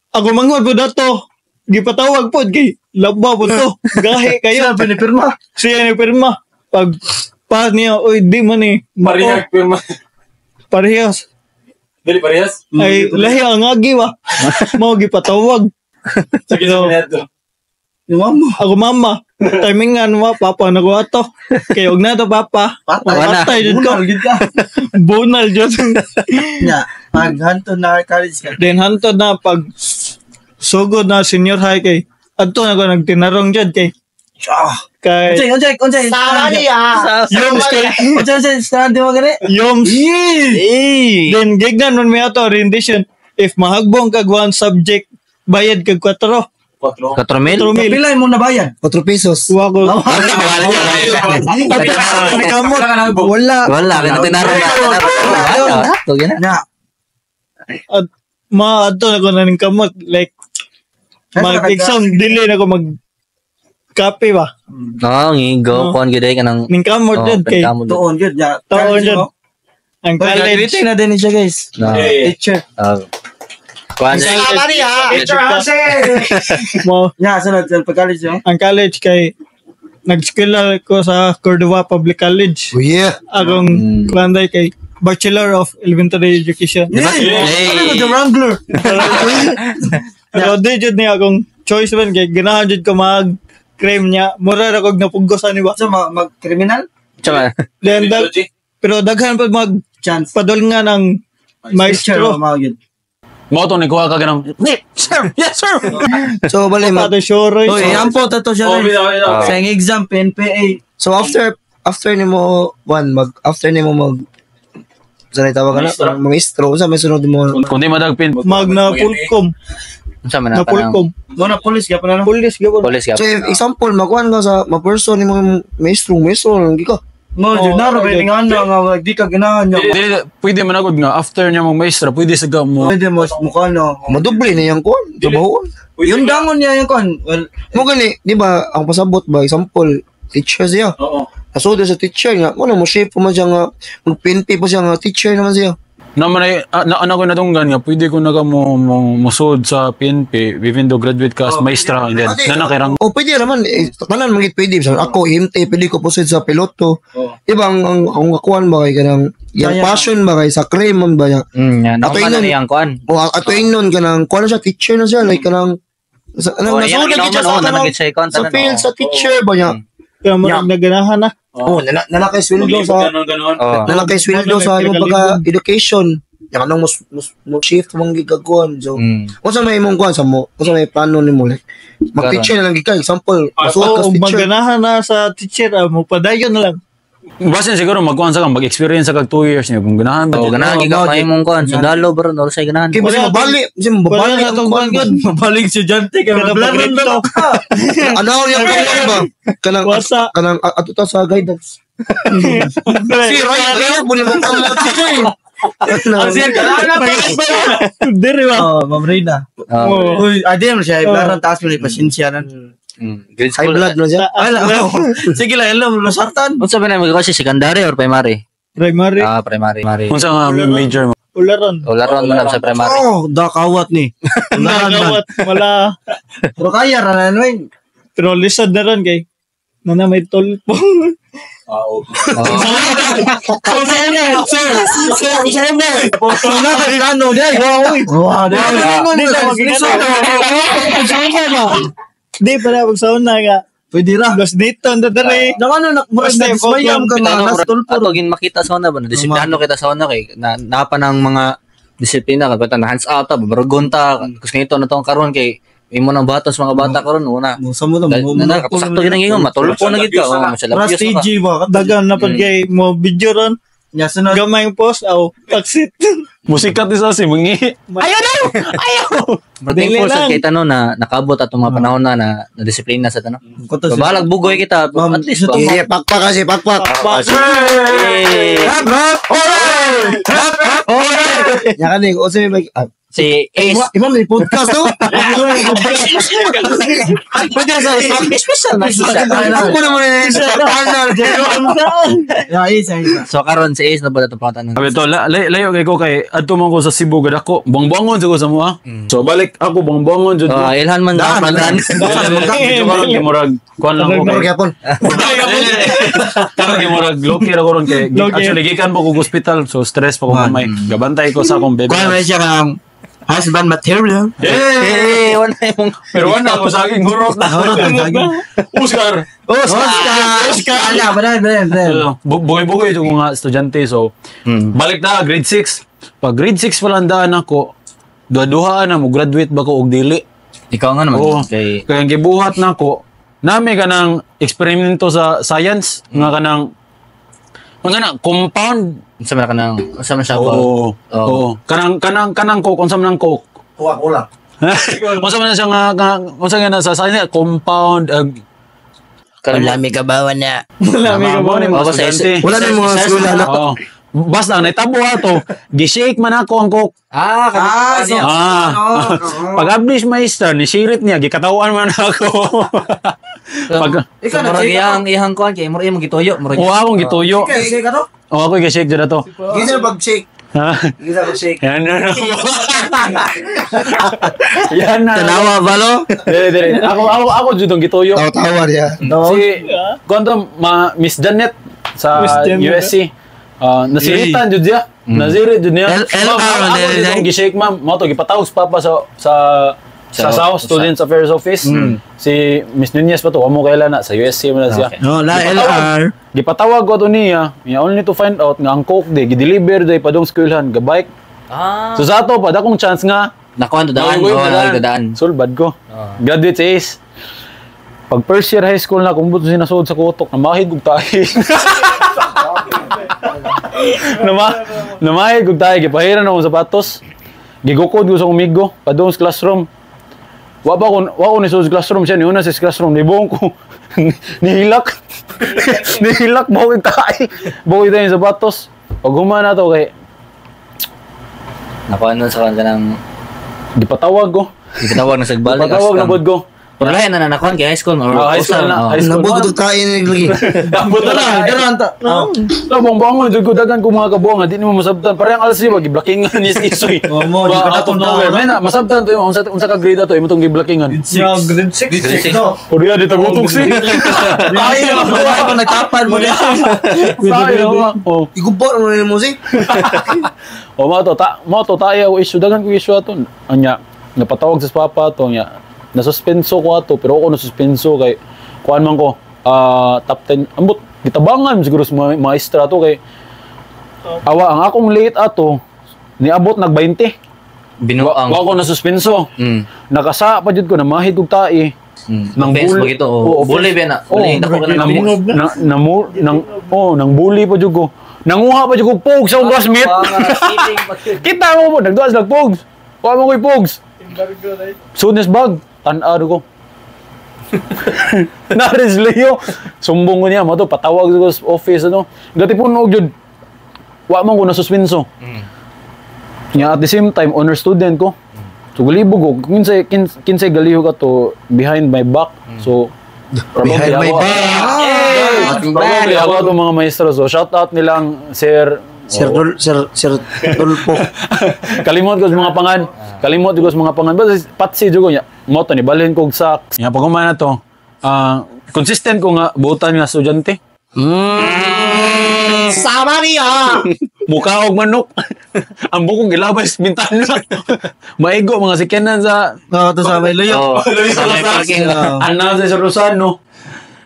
ako manghod po dato. Gipatawag po kay laba po to. Gahi kayo. Siya pinipirma. Siya nagpirma. Pag pa niya, oy di man eh. Parehas pirma. Parehas. Dili parehas. Ay lahi ang agi ba. Mao gipatawag. Sige So, sa Yung mama. Ako mama, timingan mo, papa na ko ato. Kay og na to papa. Patay. Wala. Patay jud ko. Bunal, gid ka. Bunal jud. Nya, pag hantod na college ka. Then hantod na pag sugod na senior high kay adto na ko nagtinarong jud kay Ah. kay Unsay, unsay, unsay. Sama niya. Yoms kay Unsay, unsay, stand mo gani. Yoms. Eh. Then gignan man mi ato orientation if mahagbong kag one subject bayad kag 4. 4 mil. 4 mil. Pila mo nabayan? 4 pesos. Wa ko. Kamot. Wala. Wala kay tinarong na. Wala. To gina. Nya. At ma adto na ko na ning kamot like mag-exam dili na ko mag kape ba. No, ngigo kuan gyud ay kanang Ning kamot Oh, jud kay kamot. Tuon gyud nya. Tuon jud. Ang college. Graduating na din siya, guys. No. Teacher. Ah. Kuan Sama niya. Mo Nya, sunod sa pag-college yo. ang college kay nag-eskwela ko sa Cordova Public College. Oh yeah. Akong kuanday kay Bachelor of Elementary Education. Hey! Hey! Ano the Wrangler? Pero di jud niya akong choice man kay ganahan jud ko mag crime niya. Mura ra kog napuggosan ni ba. So, mag-criminal? Tsaka Then pero daghan pa mag Chance. padol nga ng Teacher, maestro. mga gyud. Mo to nikuha ka ganang. Sir, yes sir. So bali mag Pato Shoroy. Oy, ampo tato siya Oh, rin. bitaw, bitaw. Sa iyang exam, PNPA. So after after nimo one mag after nimo mag sa tawag ka na parang maestro sa may sunod mo Kung di madagpin. Mag na pulkom. unsa man Na na kanang pulkom. Mo na police ka pa na no? Pulis gyud. police ka. So if example magkuan ka sa ma person nimo maestro maestro lang gi ka. Mo jud na Oh, ro nga ano nga di ka ganahan niya. Dili pwede man agad nga after niya mong maestra, pwede sa ga mo. Pwede mo mukha no. Madoble na yang kuan trabahoon. Yung dangon niya yung kon. Well, Mo gani, di ba ang pasabot ba example teacher siya. Oo. Nasod sa teacher nga mo na mo shape man siya nga mag PNP pa siya nga teacher naman siya. Naman ay na ano ko natunggan nga pwede ko na ka mo mo musod sa PNP even though graduate ka as maestra and then na kay rang O pwede naman eh, tanan man gid pwede. Bisan ako MT pwede ko proceed sa piloto. Di ba ang akuan ba kay kanang yang Kaya- passion ba kay sa crime man ba ya. Yan. Ato Ako man yun. na niyang kuan. O ato nun kanang kuan na siya teacher na siya like kanang Sa, nang nasuod na gid siya sa kanang sa field sa teacher ba niya. Kaya mo naganahan na. Oh, nana kay sweldo sa nana kay sweldo sa imong pagka education. Ya kanang mo shift mong gigagkuan. So, unsa may imong kuan sa mo? Unsa may plano nimo like mag-teacher na lang gid ka, example, masuot ka Oo, teacher. maganahan na sa teacher, mo padayon na lang. Basin siguro magkuan sa kang mag-experience sa kag 2 years niyo kung ganahan ba. Oh, ganahan gid ka may mong kuan sundalo bro, no say ganahan. Kay basin mabali, basin mabali ang kuan ba. Mabalik estudyante kay Kada mablaran na. Ano yung kuan ba? Kanang Wasa. kanang ato ta sa guidance. Si Roy, ayaw po ni mo kamot si Roy. Diri ba? Oh, Ma'am Reyna. Oh. Uy, adi mo siya, iblaran taas mo ni pasensya na. Grade High school. blood no siya. Ay, oh. Sige lang, hello, lasartan. Unsa ba na mo kasi secondary or primary? Primary. Ah, primary. Unsa nga major mo? Ularan. O laruan mo na sa primary. Oh, dakawat ni. Ularan man. Nakawat, wala. Pero kaya ra na naman. Pero lisod na ron kay. Nana may tulpo. Oh. Wala ka rin ano, di. Wow, di. Di na magigana. Di pala magsaon na nga. Pwede ra. Los dito ang dadari. Naka ano, murag Basta na dismayam ka nga, nas tulpo. Ato gin makita sa una ba na disiplino kita sa una kay na napa ng mga disiplina ka bata na hands out ta babragon ta kus nito na tong karon kay imo nang batos mga bata karon una. Sa mo na, Na sakto gid ang ingon matulpo na gid ka oh masala Ras TG ba? Dagan na pag kay mo video ron. Nya sunod. Gamay yung post aw taksit. Musikat ni sa si mangi. But Dili thankful sa lang. kay tano na nakabot atong mga panahon na na, na disiplina sa tano. Kuto So, balag bugoy kita Ma'am, at least ba. Yeah, pakpak kasi pakpak. Yay! Ya kani, unsa may Si Ace Imam ni podcast to. Pwede sa special na special. Ako naman ni sa Ya, isa, isa. So karon si Ace na ba itong pangalan? Sabi to, layo kay ko kay adto man ko sa Cebu gadako. Buangbuangon jud ko sa mua. So balik ako buangbuangon jud ko. Oh, ilhan man daan man. Medyo karon kay murag kuan lang ko Murag kay. yapon. Karon kay murag low-key ra ko ron kay Low-key. actually gikan pa ko hospital so stress pa ko gamay. Gabantay ko sa akong baby. Kuan man siya kang husband material. Eh, wala yung Pero wala ako sa aking hurot na. Hurot ang saging. Oscar. Oscar! Oscar! Ala, badan, badan, badan. Bugoy-bugoy yung mga estudyante. So, balik na, grade 6. Pag grade 6 pa lang daan ako, duha-duha na, mo-graduate ba ko og dili. Ikaw nga naman. Oo. Kay Kaya ang gibuhat na ako, nami ka ng eksperimento sa science, nga ka ng, mga na, compound. unsa man ka nang unsa man siya ba? Oo. Oo. Kanang coke, unsa man ang coke? Coca-Cola. Unsa man siya nga unsa nga na sa science, compound, Karon may kabawan na. Wala may Tama, kabawan. mo ni mga Oh, basta estudyante. Wala na yung mga school na Oo. Basta ang naitabo ato, gi-shake man ako ang coke. Ah, Ah, so, Ah. Pag ablis maester, ni sirit niya, gikatawan man ako. Pag Ikaw na, murag shake iyang iyang kuan kay murag imong gituyo, murag. o akong gituyo. Ikaw, ikaw ka to? O ako gi-shake jud ato. Gisa pag-shake. Ha? Gisa pag-shake. Yan na. Yan na. Tanawa ba lo? Dire dire. Ako jud ang gituyo. Tawa-tawa niya. Si kuanto ma Miss Janet sa Miss Janet. USC. Nasiritan jud siya. Nasirit jud niya. L- Ma'am, R, ako L- jud ang gi-shake ma'am. Mao to gipatawag sa papa sa Sa- sa Students Affairs Office. Si Miss Nunez pa to, wa mo kaila na sa USC man na siya. Okay. No, la LR. Gipatawag ko to niya, niya only to find out nga ang coke day gideliver day padung eskwelahan, gabike. Ah. So sa ato pa dakong chance nga Nakuan to daan, Nakuha oh, ko daan. Sulbad ko. Graduate sa Ace. Pag first year high school na, kung buto sinasuod sa kutok, namahid kog tahi. Namahid kog tahi, gipahiran akong sapatos. Gigukod ko sa umigo, padung sa classroom. Wa pa ko, wa ko nisuod sa classroom siya, niuna sa classroom, nibong ko. Nihilak. Nihilak, bawag tahi. Bawag tahi yung sapatos. Pag humana to, kay, Nakuan nun sa kuan ka ng gipatawag ko. gipatawag na sa balik. Gipatawag na bod ko. Pero lahi na nakuan kay high school or Ah, high school na, high school. Nabot ko tayo ni lagi. Abot na lang. Dara anta. Labong bangon jud ko dagan ko mga kabuang di nimo masabtan. Parang alas siya giblakingan ni Isoy. Oh, mo, di Ba, ka out of natong nowhere. tao, Men, masabtan to yung unsa ka grade ato imo tong giblakingan. Yeah, grade 6. No. Korea di tagutok si. Tayo. Wala ko nagtapan mo na. Tayo. Oh. Igubo mo na mo si. O mo to ta mo to tayo issue dagan ko issue ato. Anya napatawag sa papa to nya. Nasuspenso ko ato, pero ako nasuspenso kay kuan man ko, top 10. Ambot gitabangan siguro sa mga maestra to kay awa ang akong late ato niabot nag 20. Binuang. Wa ko nasuspenso. Nakasa pa jud ko, namahid kog tae. Nang Nang bully ba ito? Oo, Oh, bully ba na? Oh, Bully, dako ka na nang, ng nang, namu- nang, oh, nang bully pa jud ko. Nanguha pa jud ko pogs sa akong classmate. Kita mo mo, nagduha sila pogs. Wa mo ko'y pogs. Soon as bag, tan-aw ko. Naris Leo. Sumbong ko niya, mo to, patawag ko sa office, ano. Gatipon og jud. Wa man ko nasuspenso. Nya at the same time, honor student ko. So galibog ko, kinsay kinsay galihog ato behind my back. So probably Behind my ako- back. Probably ako ato mga maestro. So shout out nilang Sir Sir Dul, Sir Sir Tulpo. Kalimot ko sa mga pangan. Kalimot ko sa mga pangan. Basta patsi jud ko niya. Mo to ni balhin kog socks. Nya pag human na to, consistent ko nga buotan nga estudyante. Sama niya. Mukha og manok. Ang bukong gilabay sa bintana. Maigo mga sikyanan sa Oo, to sa may luyo. Oh, sa may parking. Announce sa Rosano.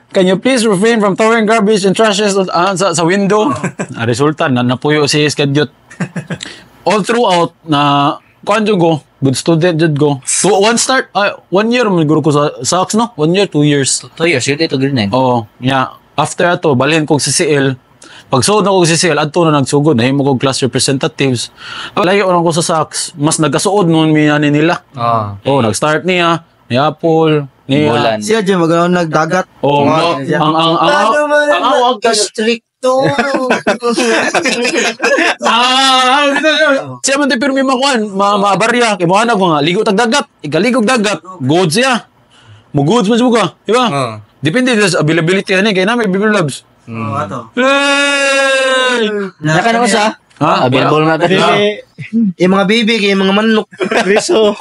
"Can you please refrain from throwing garbage and trashes sa window?" Ang resulta, na napuyo si schedule. All throughout, na kuan jud ko, good student jud ko. So, one start, one year man siguro ko sa socks, no? One year, 2 years. 2 years, yun ito, grade 9. Oo, yeah. After ato, balhin kog CCL. Pag suod na kog CCL, adto na nagsugod, nahimo kog class representatives. Layo lang ko sa socks, mas nagkasuod noon mi ani nila. Oh, nag-start niya, ni Apple, ni Bulan. Siya dyan, maganoon nagdagat. Oh, Mga siya. ang awag Stricto. Siya man ti pirmi makuan, ma maabarya kay mo ko nga ligo tag dagat, ikaligog dagat, good siya. Mo goods man siya ka, di ba? Oo. Depende sa availability ani kay na may Bibi Labs. Oo, ato. Hey! Naka na ko sa? Ha? Available na tayo. Dili, Yung mga bibi, yung mga manok. Riso.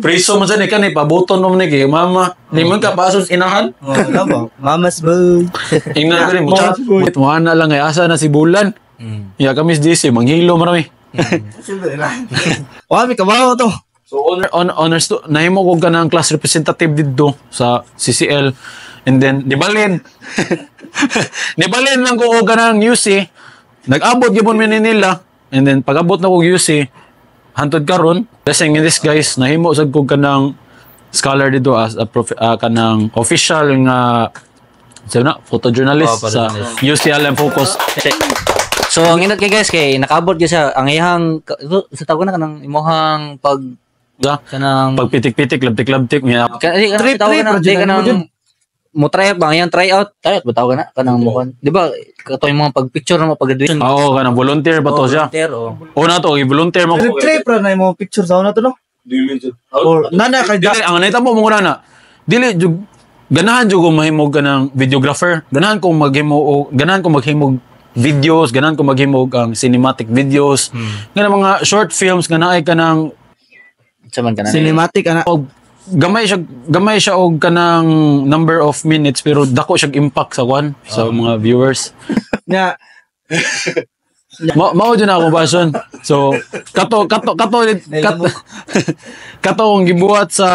Preso man sa ni kani pabuton mo ni kay mama. Di man ka pasos inahan. Oo, wala ba? Mama's boy. Ingnan ko rin mo chat. Mo na lang ay asa na si Bulan. Ya kami sa DC manghilo marami. Wa, may kabaho to. So honor nahimo ko ka ng class representative didto sa CCL and then nibalin. Nibalin lang ko og kanang UC. Nag-abot gyud mi ni nila and then pag-abot na ko og UC hantod karon, blessing in disguise, nahimo sad ko kanang scholar dito as a kanang official nga sa na photojournalist Oh, sa photojournalist. UCLM Focus. So, ang inat kay guys, kay nakabot gyud siya, ang iyang, sa tawag na kanang imuhang pag, Sa kanang, pagpitik-pitik, labtik-labtik niya. di, kanang, Trip, tawag trip, na, di, Roger, kanang, Roger. mo try out ba, ang iyang try out ba tawag na, kanang mo, di ba, kato yung mga pag-picture na mo, pag-graduation. Oo, kanang volunteer pa to siya. Volunteer, oh. Una to, volunteer mo. Trip, trip, ra na yung mga picture sa una to, no? Or, nana, kay Dili, ang anita mo muna na. Dili jug ganahan jug ko mahimog ka ng videographer. Ganahan ko maghimo o ganahan ko maghimog videos, ganahan ko maghimog ang cinematic videos. Nga mga short films nga naay ka ng Sa man ka na. Cinematic, ana. Og gamay siya og kanang number of minutes pero dako siya impact sa kwan sa mga viewers. Nya, Mao jud na akong passion. So kato kato kato kato, kato ang gibuhat sa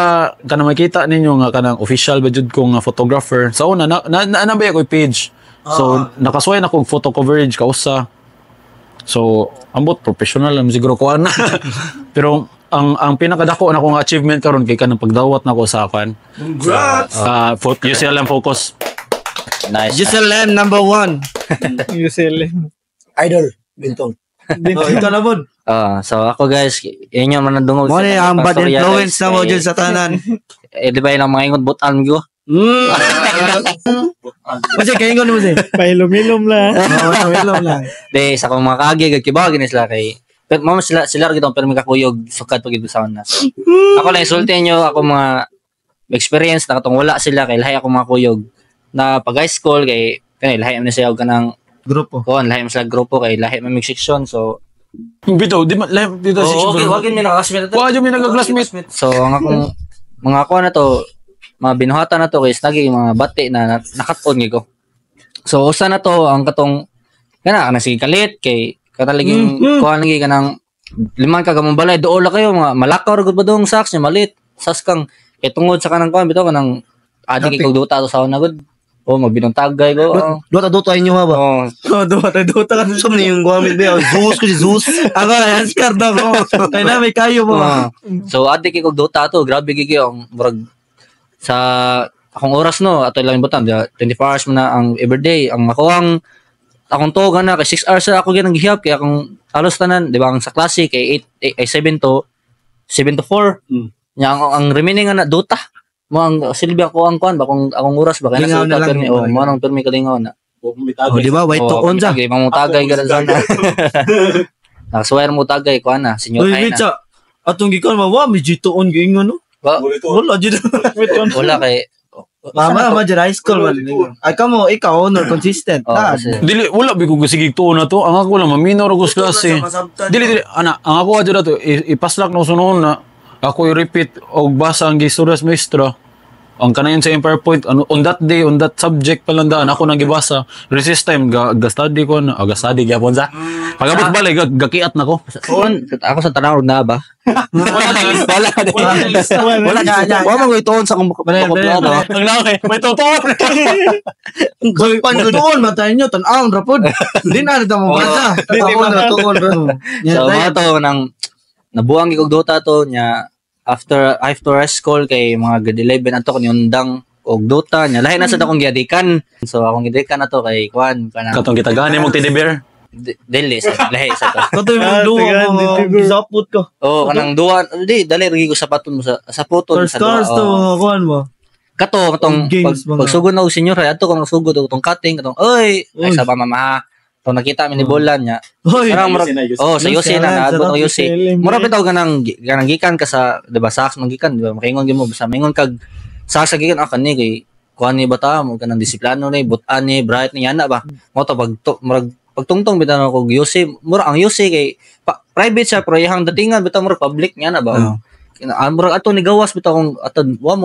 kanang makita ninyo nga kanang official ba jud ko nga photographer. Sa una na na, na, na ba ako page. So nakasuway na kog photo coverage kausa. So ambot professional lang siguro ko ana. Pero ang pinakadako na akong achievement karon kay kanang pagdawat nako sa kwan. Congrats! UCLM Focus. Nice. UCLM number one. UCLM. Idol, Bintong. Oh, ikaw na, Bon. Ah, so ako guys, yun yung manandungog. Mo ni ang bad Pastorya, influence guys, na mo kay- dyan sa tanan. Eh, di ba yun ang mga ingon butan ko? Kasi kaingon mo siya. Pahilom-hilom lang. Oo, oh, lang. Di, sa akong mga kaagi, gagkibaw, gini sila kay... Pero mama sila, sila rin pero may kakuyog, sukat pag sa na. So, ako lang, insultin nyo, ako mga experience na katong wala sila, kay lahi ako mga kuyog. Na pag high school, kay, kay lahi man siya og kanang, Grupo. kuan, lahi man sila grupo, kay lahi man mig section, so... Bitaw, di man dito Oh, okay, wag yun may nakakasmit. Wa jud mi nagka-classmate. So, ang akong, mga ako na to, mga binuhatan na to, kay naging mga bati na nakat-on ko. So, usa na to, ang katong, kana, kana sige kalit, kay, kataliging, kuhan lagi ka ng, limang ka gamong balay, dool kayo, mga malakaw, gud ba dong socks niya, malit, sas kang, Kay tungod sa kanang kuan bitaw kanang adik kog Dota to sa una gud. Oh, magbinuntagay ko. Oh. Dota Dota inyo ha ba? Oh, Oh, Dota Dota ka. Sum ni yung gamit ba? Zeus ko si Zeus. Ako na daw ko. Kay na may kayo mo. Oh. So adik kog Dota to, grabe gid ang murag sa akong oras no, ato lang butan, 24 hours man na ang everyday. Ang ako ang akong tuog na kay 6 hours na ako ginang gihap kay akong halos tanan, di ba, ang sa klase kay 8 ay 7 to 4. Nya ang remaining nga na Dota. Mo ang silbi ako ang kuan ba kung akong oras ba kay Lingaw nasa na Dota lang, pirmi oh, mo nang pirmi kalingaw na. Oh, di ba? White to on sa. Okay, mamutagay ka sana. Nakaswear mo tagay kuan na, senior Uy, high wait na. sa atong gikan ma wa may G2 on giingon no. Wala jud. Wala kay Mama, ma jud high school man. Ay kamo ikaw honor consistent. Oh, Na. kasi Dili wala bi ko sige tuon na to. Ang ako lang maminaw ra ko sa klase. Dili dili ana ang ako adyo to ipaslak no sunon na ako i-repeat og basa ang gistorya sa maestra. Ang kanayon sa imong PowerPoint ano on that day on that subject pa lang daan ako nang gibasa. Recess time ga, ga study ko na ga study gyapon sa. Pagabot balay ga, gakiat na ko. Kuan, ako sa tanaw na ba? Wala. Wala. Wa man ko ituon sa akong plano. Ang laki, may totoo. Pan gud. Tuon man tayo nyo, tan-awon ra pod. Di na rin mo basa. Tuon ra tuon ra. So mga to nang nabuang gid og Dota to nya after after high school kay mga grade 11 ato ko niundang og Dota nya lahi na sad akong giadikan. So akong giadikan na to kay kuan kanang Katong kitagani mo teddy bear. Dili sa lahi sa to. Katoy mo Ah, duwa tagaan, mo dito ko. gisapot ko. Oh, kanang duwa di dali ra gid ko sapaton mo sa saputon Cars sa duwa. cars to Oh. mga kuan mo. Kato katong Games, pag, mga- pagsugod na og senior high ato kong sugod og tong cutting katong oy ay Uy. sa ba mama ha. Tong nakita mi ni Bolan nya. Hoy. Parang murag, oh, sa Yose na, naabot ang Yose. LMA. Mura bitaw kanang kanang gikan ka sa, 'di ba, saks man gikan, 'di ba? Makaingon gyud mo basta maingon kag saks sa gikan ah kani kay kuan ni bata mo kanang disiplano ni, butan ni, bright ni yana ba. Mo to pag to, murag pagtungtong bitaw na og Yose, mura ang Yose kay pa, private siya pero iyang datingan bitaw murag public niya na ba. Oo. Kina ah, murag ato ni gawas bitaw kung ato wa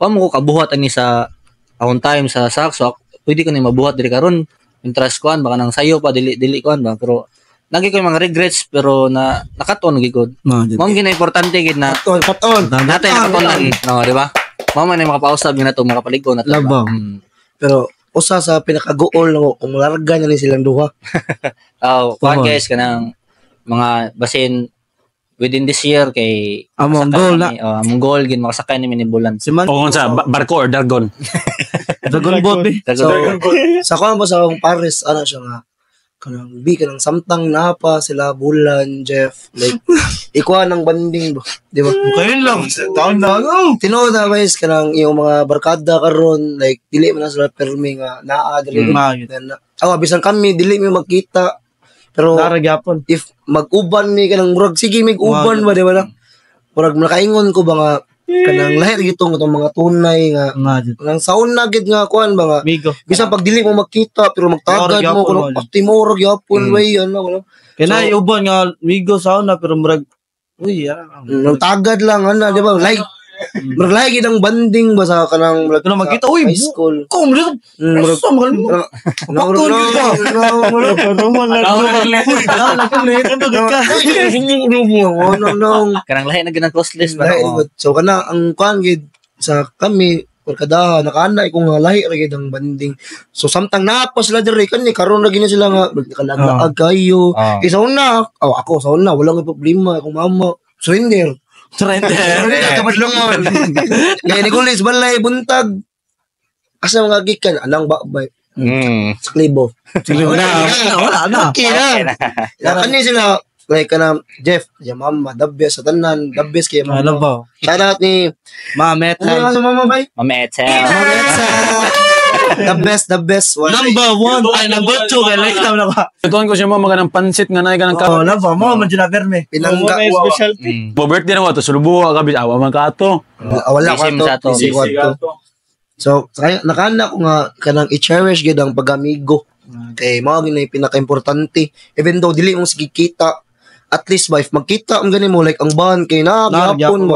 mo ko kabuhat ani sa akong time sa saks, so, pwede ko ni mabuhat diri karon interest kuan baka nang sayo pa dili dili kuan ba pero nagi ko yung mga regrets pero na nakaton gid ko. No, jud. Mao gina importante gid na Tuon katon. natay nakatonan no, di ba? Mao man ay makapausab gid nato makapalig-on nato. Labaw. Pero usa sa pinakagool nako kung larga na ni silang duha. Oh, kuan Oo. guys kanang mga basin within this year kay Among makasakay goal na. kami, oh, among goal gid makasakay ni Minibulan. Si Man O kung sa barko or dragon. Dragon Boat eh. So sa kuan ba sa akong Paris ana siya nga kanang bi kanang samtang napa sila Bulan Jeff like ikuha ng banding ba, di ba? Kayo lang. Taon na. Oh. Tinuod na guys kanang iyong mga barkada karon like dili man na sila permi nga naa dili. Mm. Na, awa bisan kami dili mi magkita pero Nara gyapon. if mag-uban mi kanang murag sige mig uban ba, di ba na? Murag nakaingon ko ba nga kanang lahi gitong itong mga tunay nga Nga jud. kanang saon na gid nga kuan ba nga Migo. bisan pag dili mo magkita pero magtagad Murag mo gyapon, kuno wala. pati murag gyapon way ano kuno. Kaya na uban nga migo sa una pero murag uy, ah. Nang tagad lang ana, di ba? Like murag lahi gid ang banding ba sa kanang murag Pero sa magkita, uy, high school. Kom dito. Murag Sa mahal mo. no no no Wala pa naman na. no no Kanang lahi na ginang cross list ba? Lahi, Oh. but so kana ang kuan gid sa kami barkadaha nakaanay ko nga lahi ra gid ang banding. So samtang naa pa sila diri kani karon ra gid na sila nga kalaglaag kayo. Ah. Eh, sa una, oh, ako sa una wala koy problema akong mama. Surrender. Surrender. Surrender kapad lang mo. Kaya ni kulis balay buntag. Asa mga gikan anang babay sa klibo. Wala na, wala na. Okay na. Na kani sila like kana Jeff, ya mama, the best sa tanan, the best kay mama. Ano ba? Shout out ni Ma, metal. ano nga sa mama bay? Mama Ethel. Mama Etsa. The best, the best. Wala. Number one, ay number two, kay like na ba? Tutuan ko siya mo mga ng pansit nga naay ka ng Oh, laba mo man jud na perme. Pinangga. May specialty. Mo birthday na ko to sulubuha ka awa man ka ato. Wala ko Busy to. sa ato. Busy ko to. So, kaya nakana ko nga kanang i-cherish gyud ang pag-amigo. Kay mao gyud na yung pinaka-importante. Even though dili mo sige kita, at least ba if magkita ang gani mo like ang bond kay na gyapon mo.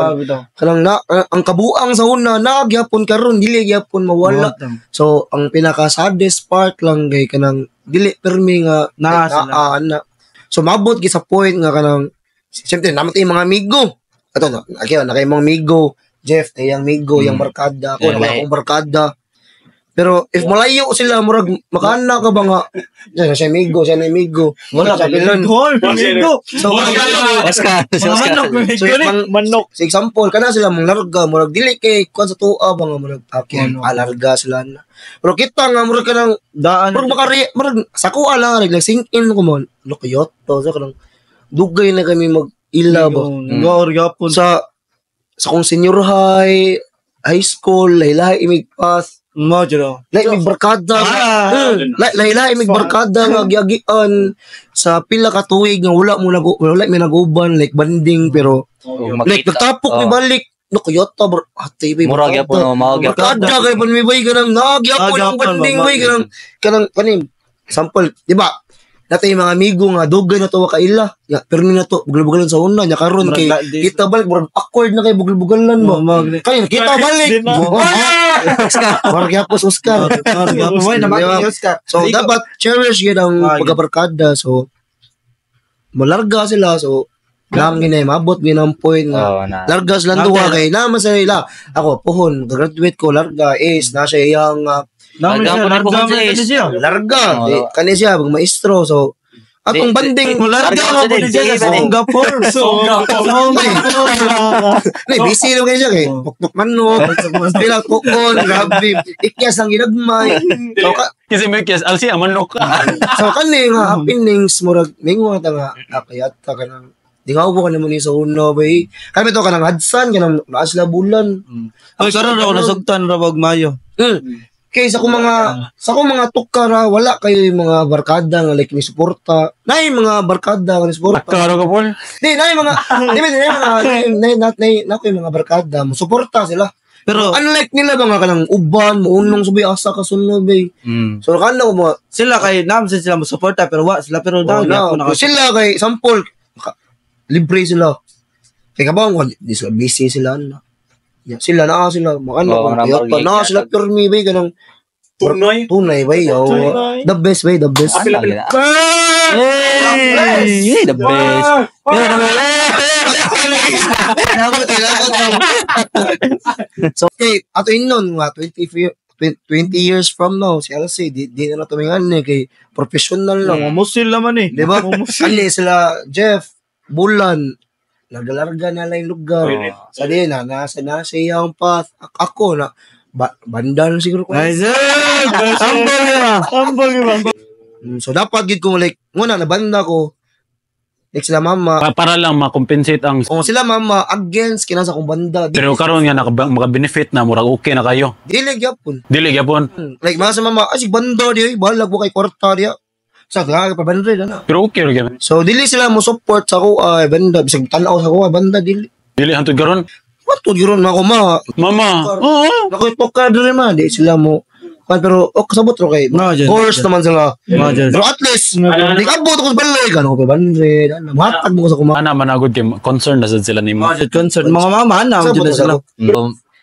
Kanang na ang kabuang sa una na gyapon karon dili gyapon mawala. So ang pinaka saddest part lang kay kanang dili permi nga Naa like, sila. naa, ana. So mabot gyud sa point nga kanang siyempre naman tayo mga amigo. Ato na, okay, na kay mga amigo. Jeff, ay ang migo, yung barkada. Ako, Yeah, wala akong barkada. Pero if malayo sila, murag, makana ka ba nga, siya siya migo, siya na migo. Wala Siya pilon. Gol, amigo. So, Oscar, si Mga Oscar. manok, So, amigo ni. Manok. sa example, kana sila mong larga, murag dili kay kuan sa tuwa ba nga murag akin, alarga sila na. Pero kita nga murag kanang Daan. murag makari, murag sa kuha lang like sink in ko mo, lokayot to so kanang dugay na kami mag ila ba. Gaor gapon. Sa kung senior high, high school, lahi-lahi imig path, Mo jud. oh. lahi imig barkada. Lahi-lahi imig barkada nga giagian sa pila ka tuig nga wala mo nag wala mi naguban like banding pero Oh, like makita. nagtapok mi Oh. balik no kuyota bro ate bay Murag gyapon, oh, mao gyapon. barkada kay pon mi bay kanang nagyapon ang Nagyapon, banding mama. bay kanang kanang kaning sample di ba natay mga amigo nga dugay na to wa kaila ya pero ni na to bugal-bugalan sa una nya karon kay Murag di- kita balik murag awkward na kay bugal-bugalan mo Mo kay kita balik Di na. Oh, Oscar gyapon Oscar. Gaor gapon. Way Di ba? Oscar. So dapat cherish gyud ang Ah, pagkabarkada. So malarga sila so lang ginay mabot gyud ang point nga Oh, na. larga sila duha kay naman sa ila. Ako pohon graduate ko larga is na siya iyang Naman Larga siya, po na po larga si man Ace. siya. larga Oo. di, kani siya pag maestro so atong banding Larga Larga mo po din, siya sa di ba din? Singapore. Singapore. Nay, busy naman kayo siya kay pukpuk manok, pila kuon, grabe. Ikyas ang ginagmay. So ka, Kasi may kiss, alsi, manok ka. so kani nga happenings murag mingon ta nga akayat ta kanang di nga ubo ka naman ni sa una bay. Kami to kanang hadsan kanang naa sila bulan. Oy, karon ako nasugtan ra bag Mayo. Kay sa kong mga tukara wala kayo yung mga barkada nga like ni suporta. Nay mga barkada nga ni suporta. Karo ka, Paul. Di nay mga di ba nay mga nay nay nay na ko yung mga barkada mo suporta sila. Pero Unlike nila ba nga kanang uban muunong subay asa ka sunod bay. So kana ko mga sila kay nam sila mo suporta pero wa sila pero Oh, daw no. gyapon Kung sila kay sample libre sila. Kay kabang ko di sila busy sila na. Ya, sila na sila makano Oo, kung nga, kaya pa na marag- sila pirmi bay kanang Tunay. tunay bay. Oh, Tunay. the best bay, the best. Apil, apil. Hey, the best. So, okay, ato inon nga 20 years from now si LC di, di na tumingan ni kay professional na. Musil naman eh. Di ba? Kani sila Jeff Bulan larga-larga na lang yung lugar. Sa di na nasa nasa iyang path. Ako na banda na siguro ko. Ay, sir! Ambol na! Ambol ba? So dapat gid ko like nguna na banda ko. Like sila mama. Para lang makompensate ang Kung sila mama against kina sa akong banda. pero karon nga maka-benefit na murag okay na kayo. Dili gyapon. Dili gyapon. Like mga sa mama, ay sig banda di oy, bahalag mo kay kwarta diya. Sa ka pa banda na. Pero okay ra gyapon. So dili sila mo support sa ako ay banda bisag tan-aw sa ako ay banda dili. Dili hantud karon. What to gyud na ako ma. Mama. Oo. Nakuitok ka diri ma, di sila mo kan pero oh kasabot ro kay. No, dyan. Course naman sila. No, dyan. Pero at least di kabot ko sa balay kan ako pa banda. Ana matag mo ko sa kuma. Ana managod kay concern na sad sila nimo. Mga concern. Mga mama, ana, Sabot dyan na ko sa sila. ako.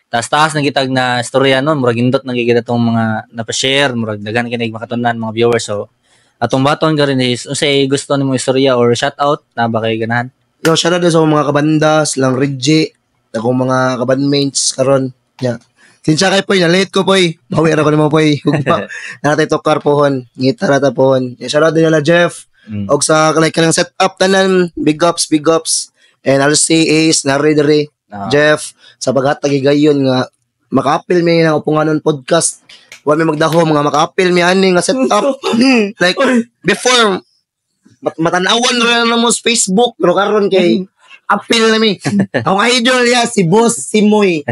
Taas-taas na kitag na istorya nun, murag indot na gigita tong mga napashare, murag daghan kinig makatunan mga viewers. So, atong baton ka rin is, unsay gusto nimo istorya or shout out na ba kay ganahan? Yo, shout out sa mga kabanda, silang Reggie, akong mga kabandmates karon. Ya. Sinsya kay Poy, na-late ko Poy. Bawi ra ko nimo Poy. Hugma. Natay tokar pohon, ngita ra ta pohon. Ya, shout out din nila Jeff. Og sa like kanang set up tanan, big ups, big ups. And I'll say Ace, nari diri, Jeff, sa paghatag higayon nga makaapil mi ng upunganon podcast. Wa mi magdaho mga makaapil mi ani nga set up. Like before matanawan ra na mo sa Facebook pero karon kay apil na mi. Akong idol ya si Boss Simoy.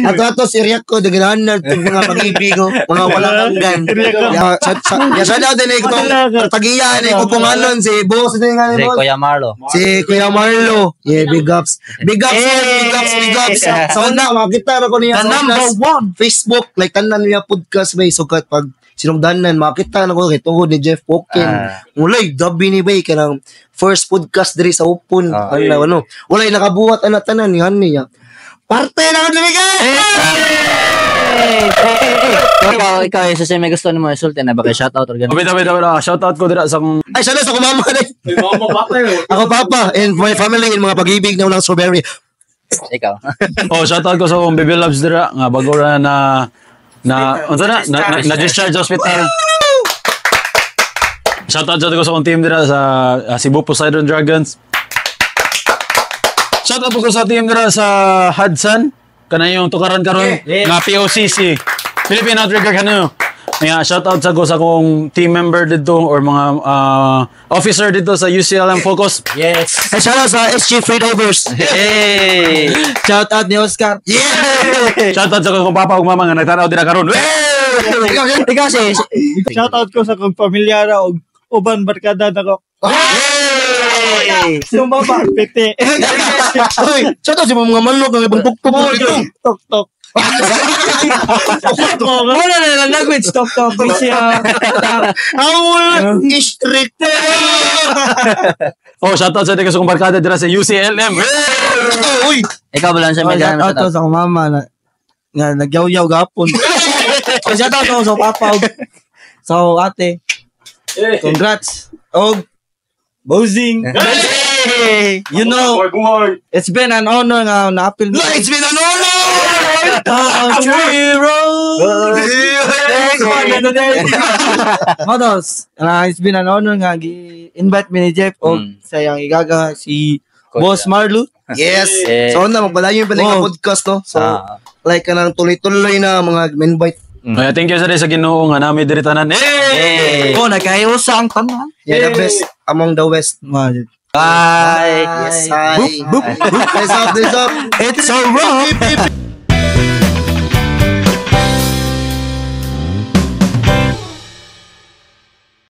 Ato si Riako daghanan na mga pag-ibig ko, mga walang hanggan. Ya sa ya sa daw din itong tagiya ni upunganon si Boss din nga ni Si Boss. Kuya Marlo. Si Kuya Marlo. Yeah, big ups. Big ups, big ups, big ups. Sa una, makita ra ko niya The sa number una, one! Facebook, like tanan niya podcast bay sukat pag sinugdanan makita na ko kay tungod ni Jeff Pokin. Mulay gabi ni bay kanang first podcast diri sa Upon. Ano ano. Walay nakabuhat ana tanan ni hani niya. Parte na ko diri guys. Ikaw, isa sa may gusto nimo isulti na ba kay shout out or ganun? Wait, wait, wait. Shout out ko dira sa akong Ay, sana sa kumama na. Ako papa and my family and mga pag-ibig na walang strawberry. Ikaw. Oh, shout out ko sa akong baby loves dira nga bago ra na na unsa na na, na, na discharge hospital. Shout out ko sa akong team dira sa Cebu Poseidon Dragons. Shout out ko sa team dira sa Hudson, kana yung tukaran karon nga POCC, Philippine Outrigger Canoe. Nga shout out sa ko sa akong team member dito or mga officer dito sa UCLM Focus. Yes. And shout out sa SG Freedivers. Hey! Shout out ni Oscar. Yeah! Shout out sa akong papa ug mama nga nagtanaw dira karon. Ikaw si Shout out ko sa kong pamilyara og uban barkada nako. Hey! Sumaba piti. Uy, shout out sa mga manlog ng ibang tuktok mo dito. Tok tok. Wala na lang language. Tok tok. Siya. Awol, strict. Oh, shout out sa sa akong barkada dira sa UCLM. Uy, Ikaw ba lang sa Oh, may shout out shout to sa akong mama na nga nagyaw-yaw gapon. Oh, shout out to sa papa og sa akong ate. Congrats. Og Bozing. You know, it's been an honor nga naapil mo. it's been an honor! Country road. Modos, it's been an honor nga gi-invite mi ni Jeff og sa iyang igaga si Boss Marlo. Yes. Yeah. So na magpalayo pa nga Oh. podcast, no. So like kanang tuloy-tuloy na mga invite. Kaya thank you sa sa Ginoo nga nami diri tanan. Hey! Hey! Oh, nagkahiusa ang tanan. Yeah, the best among the West. Bye! Yes, hi. Boop, boop, boop. Up, up. It's a wrap.